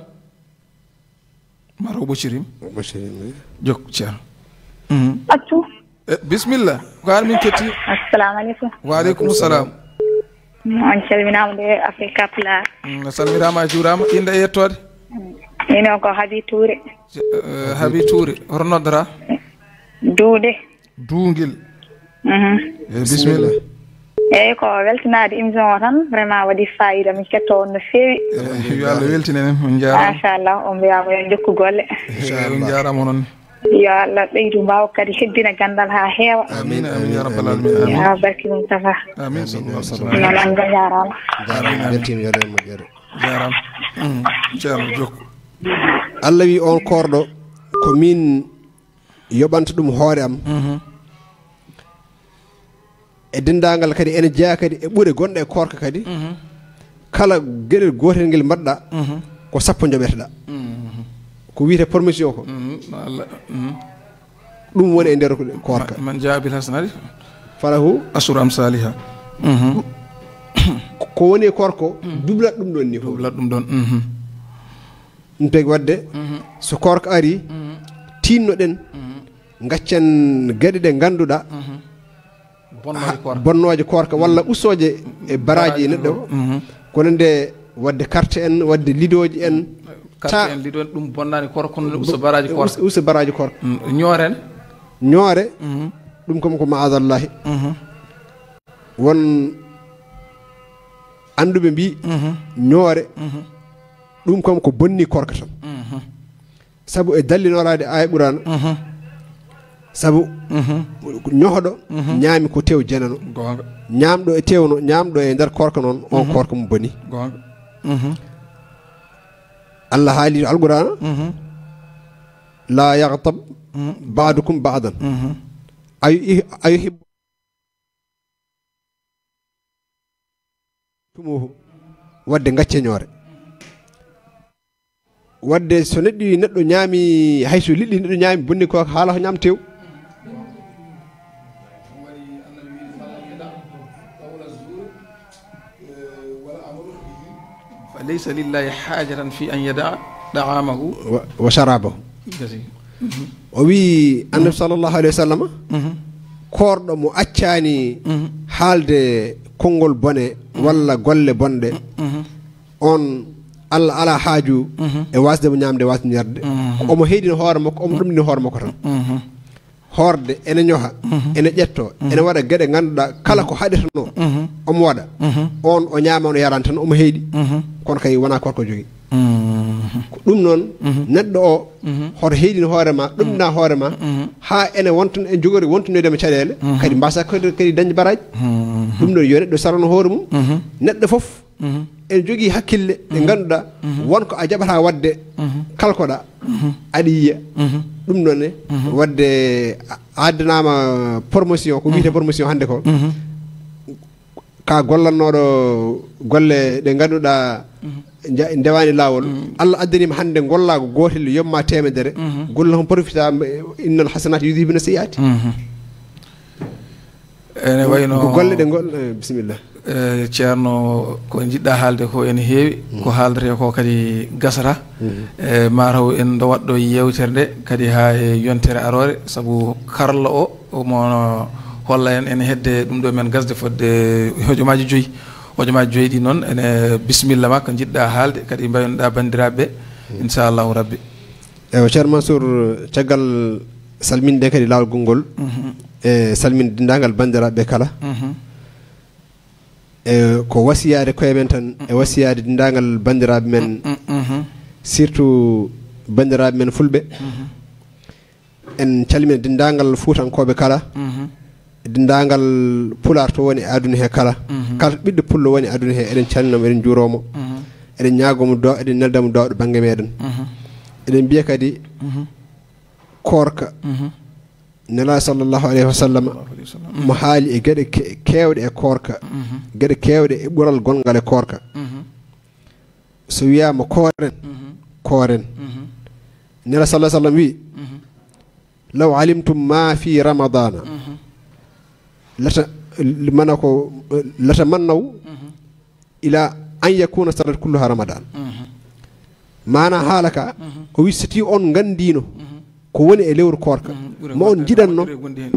Maro o ɓoccirim. O ɓoccirim, eeyi. Jok, Ceerno. Mhm. Accu. Eh, bisimilla. Ko an min ketti? Assalamu aleykum. Wa aleykum salam. On calminaama nde Africa Pulaar. Mm, a salminaama, a juuraama. Innde e yettoode? Min o ko Habi Touré. Eh, Habi Touré. Hoto noddata? Duude. Duungel. Mhm. Eh, bisimilla. Eeyi, ko weltinaade émission o tan. Vraiment, waɗi faayiida. Min ketto on no feewi. Eh, yo Allah weltine en. On njaaraama. Machallah, on mbiyaa ko yo jokku golle. Eh, on njaaraama onon. Yo Allah ɓeydu mbaaw kadi heddina ganndal haa heewa. Amin, amin, ya rabbal alamin. Amin. Ya barki Mustafa. Amin, sallallahu alaihi wasallam. Noon on njaaraama. Jaaraama, amin. Yettiima, yo Allah moƴƴere. Jaaraama. Mm, Ceerno Jokko. Allah wi on koorɗo, ko min yoɓanta ɗum hoore am. Mhm. E denndaangal kadi ene jeyaa kadi e ɓure gonɗe e koorka kadi. Mhm. Kala geɗel gootel ngel mbaɗɗa, Mhm. ko sappo njoɓeteɗaa. Mhm. Ko wiyetee promotion ko. Mhm. No Allah, mhm. Ɗum woni e nder koorka. Ma-, man jaa bil hasanati falahu ashru amsaliha. Mhm. Ko woni e koorka ko, Mhm. dublat ɗum ɗon ni ko. Dublat ɗum ɗon. Mhm. Ɗum tagi waɗde, Mhm. so koorka ari, Mhm. tinnoɗen, Mhm. ngaccen geɗe ɗe ngannduɗaa, Mhm. Bonnooje ha-, koorka. Bonnooje koorka walla Mhm. Usooje e baraaji Baraaji neɗɗo. Mhm. Kono nde waɗde carte en, waɗde lidooji en. Carte Ta- en, lido en, ɗum bonnaani koorka, kono nde usta baraaji koorka. Us-, usta baraaji koorka. Mm, ñooren. Ñoore, Mhm. ɗum kam ko maadallahi. Mhm. Won annduɓe mbii, Mhm. ñoore, Mhm. ɗum kam ko bonni koorka tan. Mhm. Sabu e dallinoraade aaya Qur'aana. Mhm. Sabu Mhm. ñohoɗo Mhm. ñaami ko tew jenano. Goonga. Ñaamɗo e tewno, ñaamɗo e nder koorka noon, on Mhm. koorka mum boni. Goonga. Mhm. Allah haali to Alqur'aana, Mhm. "La yaghtab Mhm. ba'dukum ba'dan." Mhm. Ayu-, ayu hib- tumuhu, waɗde ngacce ñoore. Waɗde so neɗɗo, neɗɗo ñaami, hay so liɗɗi neɗɗo ñaami bonni ko, haala ko ñaam tew. Fa laysa lillahi hajatan fi an yada'a da'amahu wa, wa sharabahu. Gasi. O wii, Annabi sallallahu alayhi wa sallam, Mhm. koorɗo mo accaani Mhm. haalde konngol bone walla golle bonɗe, Mhm. on Allah alaa haaju Mhm. e waasde mo ñaamde, waasde yarde. Mhm. Ko omo heydina hoore makko, omo ɗumɗini hoore makko tan. Mhm. Hoorde ene ñoha, Mhm. ene ƴetto, Mhm. ene waɗa geɗe ngannduɗaa kala ko haɗirnoo, Mhm. omo waɗa. Mhm. On o ñaama, o yaraani tan, omo heyɗi. Mhm. Kono kay wonaa koorka o jogii. Mhm. Ko ɗum noon, Mhm. neɗɗo o, Mhm. hoto heydin hoore ma, ɗumɗina Mhm. hoore ma, Mhm. haa ene wonta, en jogori wontunoyde ma caɗeele, Mhm. kadi mbasa kadi, kadi dañde baraaji. Mhm. Ɗum ɗo yo neɗɗo sarano hoore mum. Mhm. Neɗɗo fof Mhm. ene jogii hakkille ɗe Mhm. ngannduɗaa Mhm. won ko a jaɓata waɗde Mhm. kalkoɗaa, Mhm. aɗa yiya. Mhm. Ɗum ɗo ne Mhm. waɗde a, a addanaama promotion, ko wiyetee Mhm. promotion hannde ko. Mhm. Ka gollannooɗo golle ɗe ngannduɗaa nja- ndewaani laawol, Allah addaniima hannde gollaago gootel yomma teemedere, golle hon profita, innal hasanati yudhibna sayyiati. Ene wayno Ko golle ɗe ngol, eh, bisimilla. Eh, Ceerno, ko njiɗɗa haalde ko ene heewi, ko haaldete ko kadi gasata. Eh, mataw en ɗo waɗɗo yewtere nde kadi haa e yontere aroore, sabu karalla o omo holla en ene hedde ɗum ɗo men gasde fodde hojomaaji joyi. Hojomaaji joyi ɗi noon ene bisimilla ma ko njiɗɗa haalde kadi mbaynoɗa banndiraaɓe ɓe, inchallahu rabbi. Ewa, Ceerno Mansour, caggal salminde kadi laawol gongol, e salminde denndaangal banndiraaɓe ɓe kala. E ko wasiyaade koye men tan, e wasiyaade denndaangal banndiraaɓe men, surtout banndiraaɓe men fulɓe. En calmina denndaangal Fuutankooɓe kala, denndaangal Pulaar to woni e aduna he kala. Kala ɓiɗɗo pullo woni e aduna he, eɗen calminamo, eɗen njuuramo. Eɗen ñaagomo duwaaw, eɗen neldamo duwaaw ɗo bannge meɗen. Eɗen mbiya kadi koorka, Nela sallallahu alayhi wa sallam mo haali e geɗe ke- keewɗe e koorka, geɗe keewɗe e ɓural gongal e koorka. So wiyaama kooren, kooren. Nela sallallahu alayhi wa sallam wi, law alimtum ma fi ramadana, lata mana ko lata mannaw ila an yakuna sanat kulluha ramadan. Mana haala ka o wi, so ti on ngandino ko woni e lewru koorka, ma on jiɗanno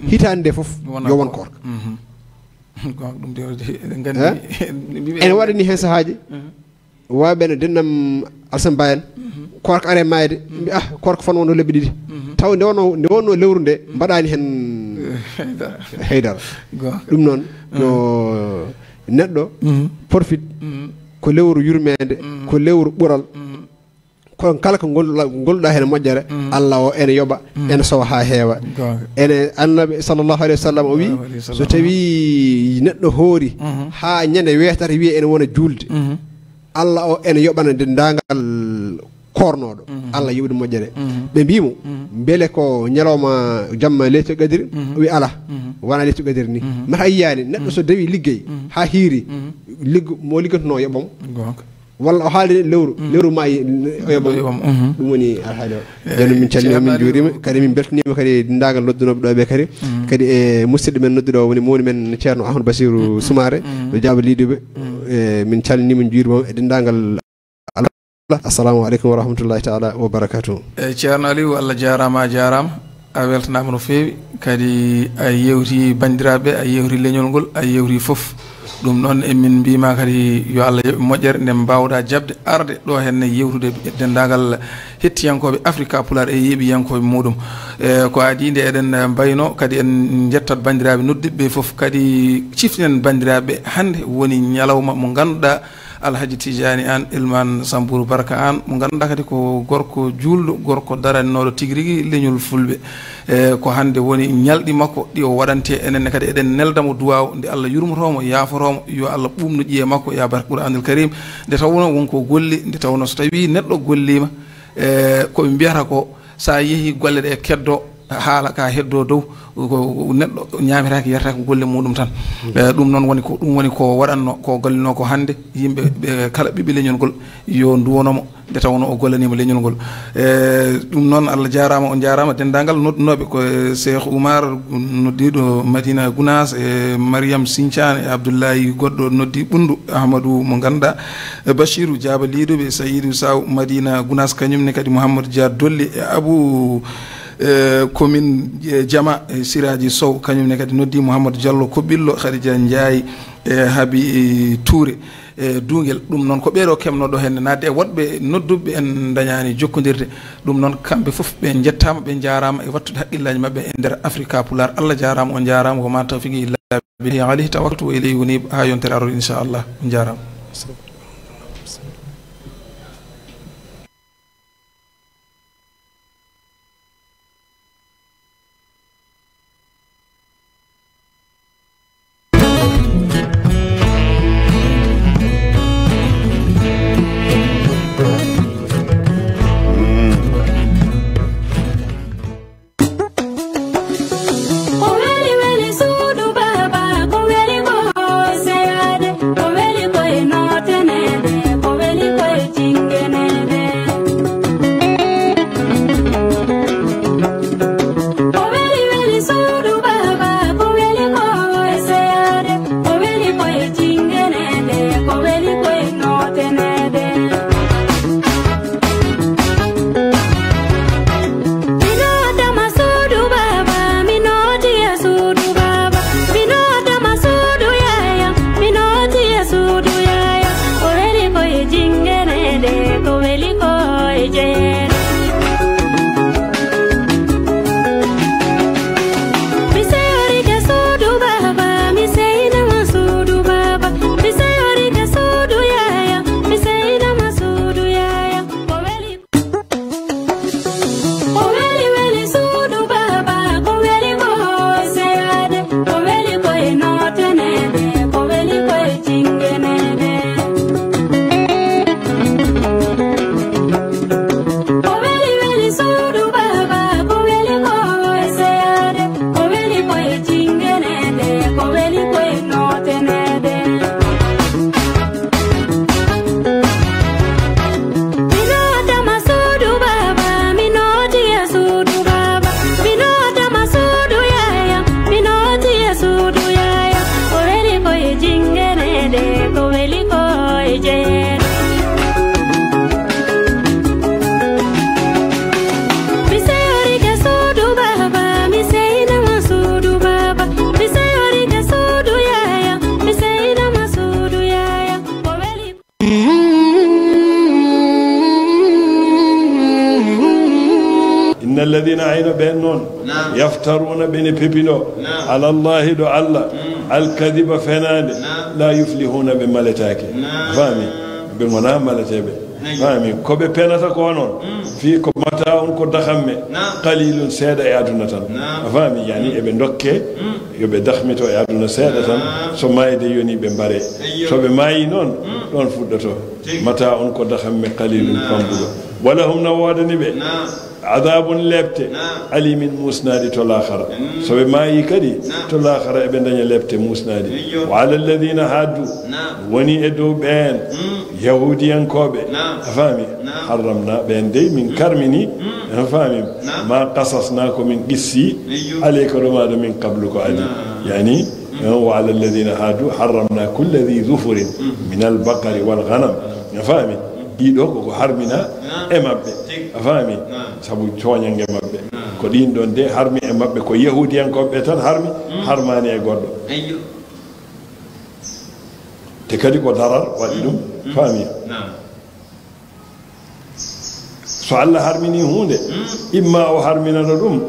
hitaande nde fof yo won koorka. Ɗum de eɗen gandi ene waɗani hen sahaaji. Waɓe no dennam Alsan Ba en, koorka are mayde, mbi ah, koorka fano wonno lebbi ɗiɗi. Taw nde wonno nde wonno lewru nde mbaɗani hen haydara. Ɗum noon no neɗɗo porfit ko lewru yurmede, ko lewru ɓural. Kono kala ko ngol- ngolɗa hen moƴƴere, Allah o ene yoɓa, ene sowa ha heewa. Ene annabi sallallahu alayhi wa sallam o wi, so tawi neɗɗo hoori ha ñande weetata wiye ene wona julde, Allah o ene yoɓana denndaangal koornooɗo. Allah yoɓi ɗum moƴƴere. Ɓe mbii mo, mbele ko ñalawma jamma leytul qadri? O wi ala, wona leytul qadri ni. Mata yiyaani neɗɗo so dawi liggey ha hiiri, liggo mo liggotono yoɓamo. Walla o haalde lewru lewru maayi o yoɓamo. Ɗum woni alhaali o. Joni min calmini min juurima kadi min beltanima kadi denndaangal noddunoɓe ɗo ɓe kadi, kadi e musidɗo men nodduɗo o woni mawni men Ceerno Ahmadou Bassirou Soumaré, ɗo Jaaba Liiduɓe. E min calmini min juurima e denndaangal. Assalamu aleykum wa rahmatullahi taala wa barakatuh. Eyi, Ceerno Aliou, Allah jaaraama, a jaaraama. A weltanaama no feewi. Kadi a yewti banndiraaɓe, a yewti leñol ngol, a yewti fof. Ɗum noon emin mbiima kadi yo Allah yoɓ moƴƴere nde mbaawɗa jaɓde arde ɗo henne yewtude e denndaangal hettiyankooɓe Afrika Pulaar e yeeɓiyankooɓe muɗum. E ko adii nde eɗen mbayno kadi en njettat banndiraaɓe nodduɓe ɓe fof. Kadi ciftinen banndiraaɓe hannde woni ñalawma mo ngannduɗaa Alhaji Tijaani Aan, Ilmaan Sambuuru Barka Aan, mo ngannduɗaa kadi ko gorko juulɗo, gorko darannooɗo tigi rigi leñol fulɓe. E ko hannde woni ñalɗi makko ɗi o waɗante enen ne kadi eɗen nelda mo duwaaw nde Allah yurmotoo mo, yaafotoo mo, yo Allah ɓuuɓnu ƴiye makko, ya barke Qur'aanul Kariim. Nde tawnoo won ko golli, nde tawnoo so tawii neɗɗo golliima, e ko ɓe mbiyata ko, so a yehii golle ɗe keddo, haala ka heddo dow, ko neɗɗo ñaametaake, yaretaake ko golle muɗum tan. E ɗum noon woni ko ɗum woni ko waɗanno ko gollinoo ko hannde yimɓe ɓe kala ɓiɓɓe leñol ngol yo nduwono mo nde tawnoo o gollanima leñol ngol. E ɗum noon Allah jaaraama, on jaaraama denndaangal noddunooɓe ko e Cheikh Oumar noddiiɗo Madina Gounass, e Mariam Sinthiane, e Abdoulaye goɗɗo noddi Ɓunndu, Ahmadou mo ngannduɗaa, e Bachirou Diaba Liiduɓe, Saïdou Sow Madina Gounass, kañum ne kadi Mouhamadou Dia Dolli, e Abou, e commune, e Jama, e Siraji Sow, kañum ne kadi noddi Mouhamadou Diallo Koɓillo, Khadija Ndiaye, e Habi Touré, e Duungel. Ɗum noon ko ɓeeɗo kemnoɗo heen naatde e woɗɓe nodduɓe en ndañaani jokkondirde. Ɗum noon kamɓe fof ɓe njettaama, ɓe njaaraama e wattude haqqillaaji maɓɓe e nder Afrika Pulaar. Allah jaaraama, on njaaraama, wa maa tawfiqi illa billahi alayhi tawakkaltu wa ilayhi unib. Haa yontere aroore inchallah. On njaaraama. Alladina, ayno ɓen noon, naam, yaftaruna, ɓene pepino, naam, ala Allahi, ɗo Allah, mm, alkadiba, fenaande, naam, la yuflihuna, ɓe maletaake. Naam. Faami? Ɓe ngona maleteeɓe. Ayyo. Faami? Ko ɓe penata ko noon, mm, fii ko mata on ko dahamme, naam, qalilun, seeɗa e aduna tan. Naam. A faami? Yani, mm, eɓe dokke, mm, yo ɓe dahmito e aduna seeɗa tan. Naam. So maayde yoni, ɓe mbare. Ayyo. So ɓe maayi noon, mm, ɗon fuɗɗoto. Tigi. Mata on ko dahamme qalilun, naam, pambuɗo. Wala hum, na woodani ɓe. Naam. Adabun, lepte, naam, alimin, musnaaɗi to laakara. Mm. So ɓe maayi kadi, naam, to laakara eɓe daña lepte musnaaɗi. Eyyo. Wa ala alladina haddu, naam, woni e dow ɓeen, mm, yahudiyankooɓe. Naam. A faami? Naam. Harramna, ɓeen dey min, mm, karmini. Mm. A faami? Naam. Ma qasasna, ko min qissi. Eyyo. Alayka, ɗo maaɗa, min qablu, ko adi. Naam. Yani, mm, eh, wa ala alladina haddu harramna kulla dhi dhufurin, mm, min albaqari walghanam. A faami? Ɗiɗo koko harmina, naam, e maɓɓe. Tigi. A faami? Naam. Sabu tooñange maɓɓe. Naam. Ko ɗin ɗon de harmi e maɓɓe, ko yahudiyankooɓe tan harmi, mm, harmaani e goɗɗo. Ayyo. Te kadi ko darar waɗi ɗum. Mm. Faami? Naam. So Allah harmini huunde, mm, imma o harminano ɗum,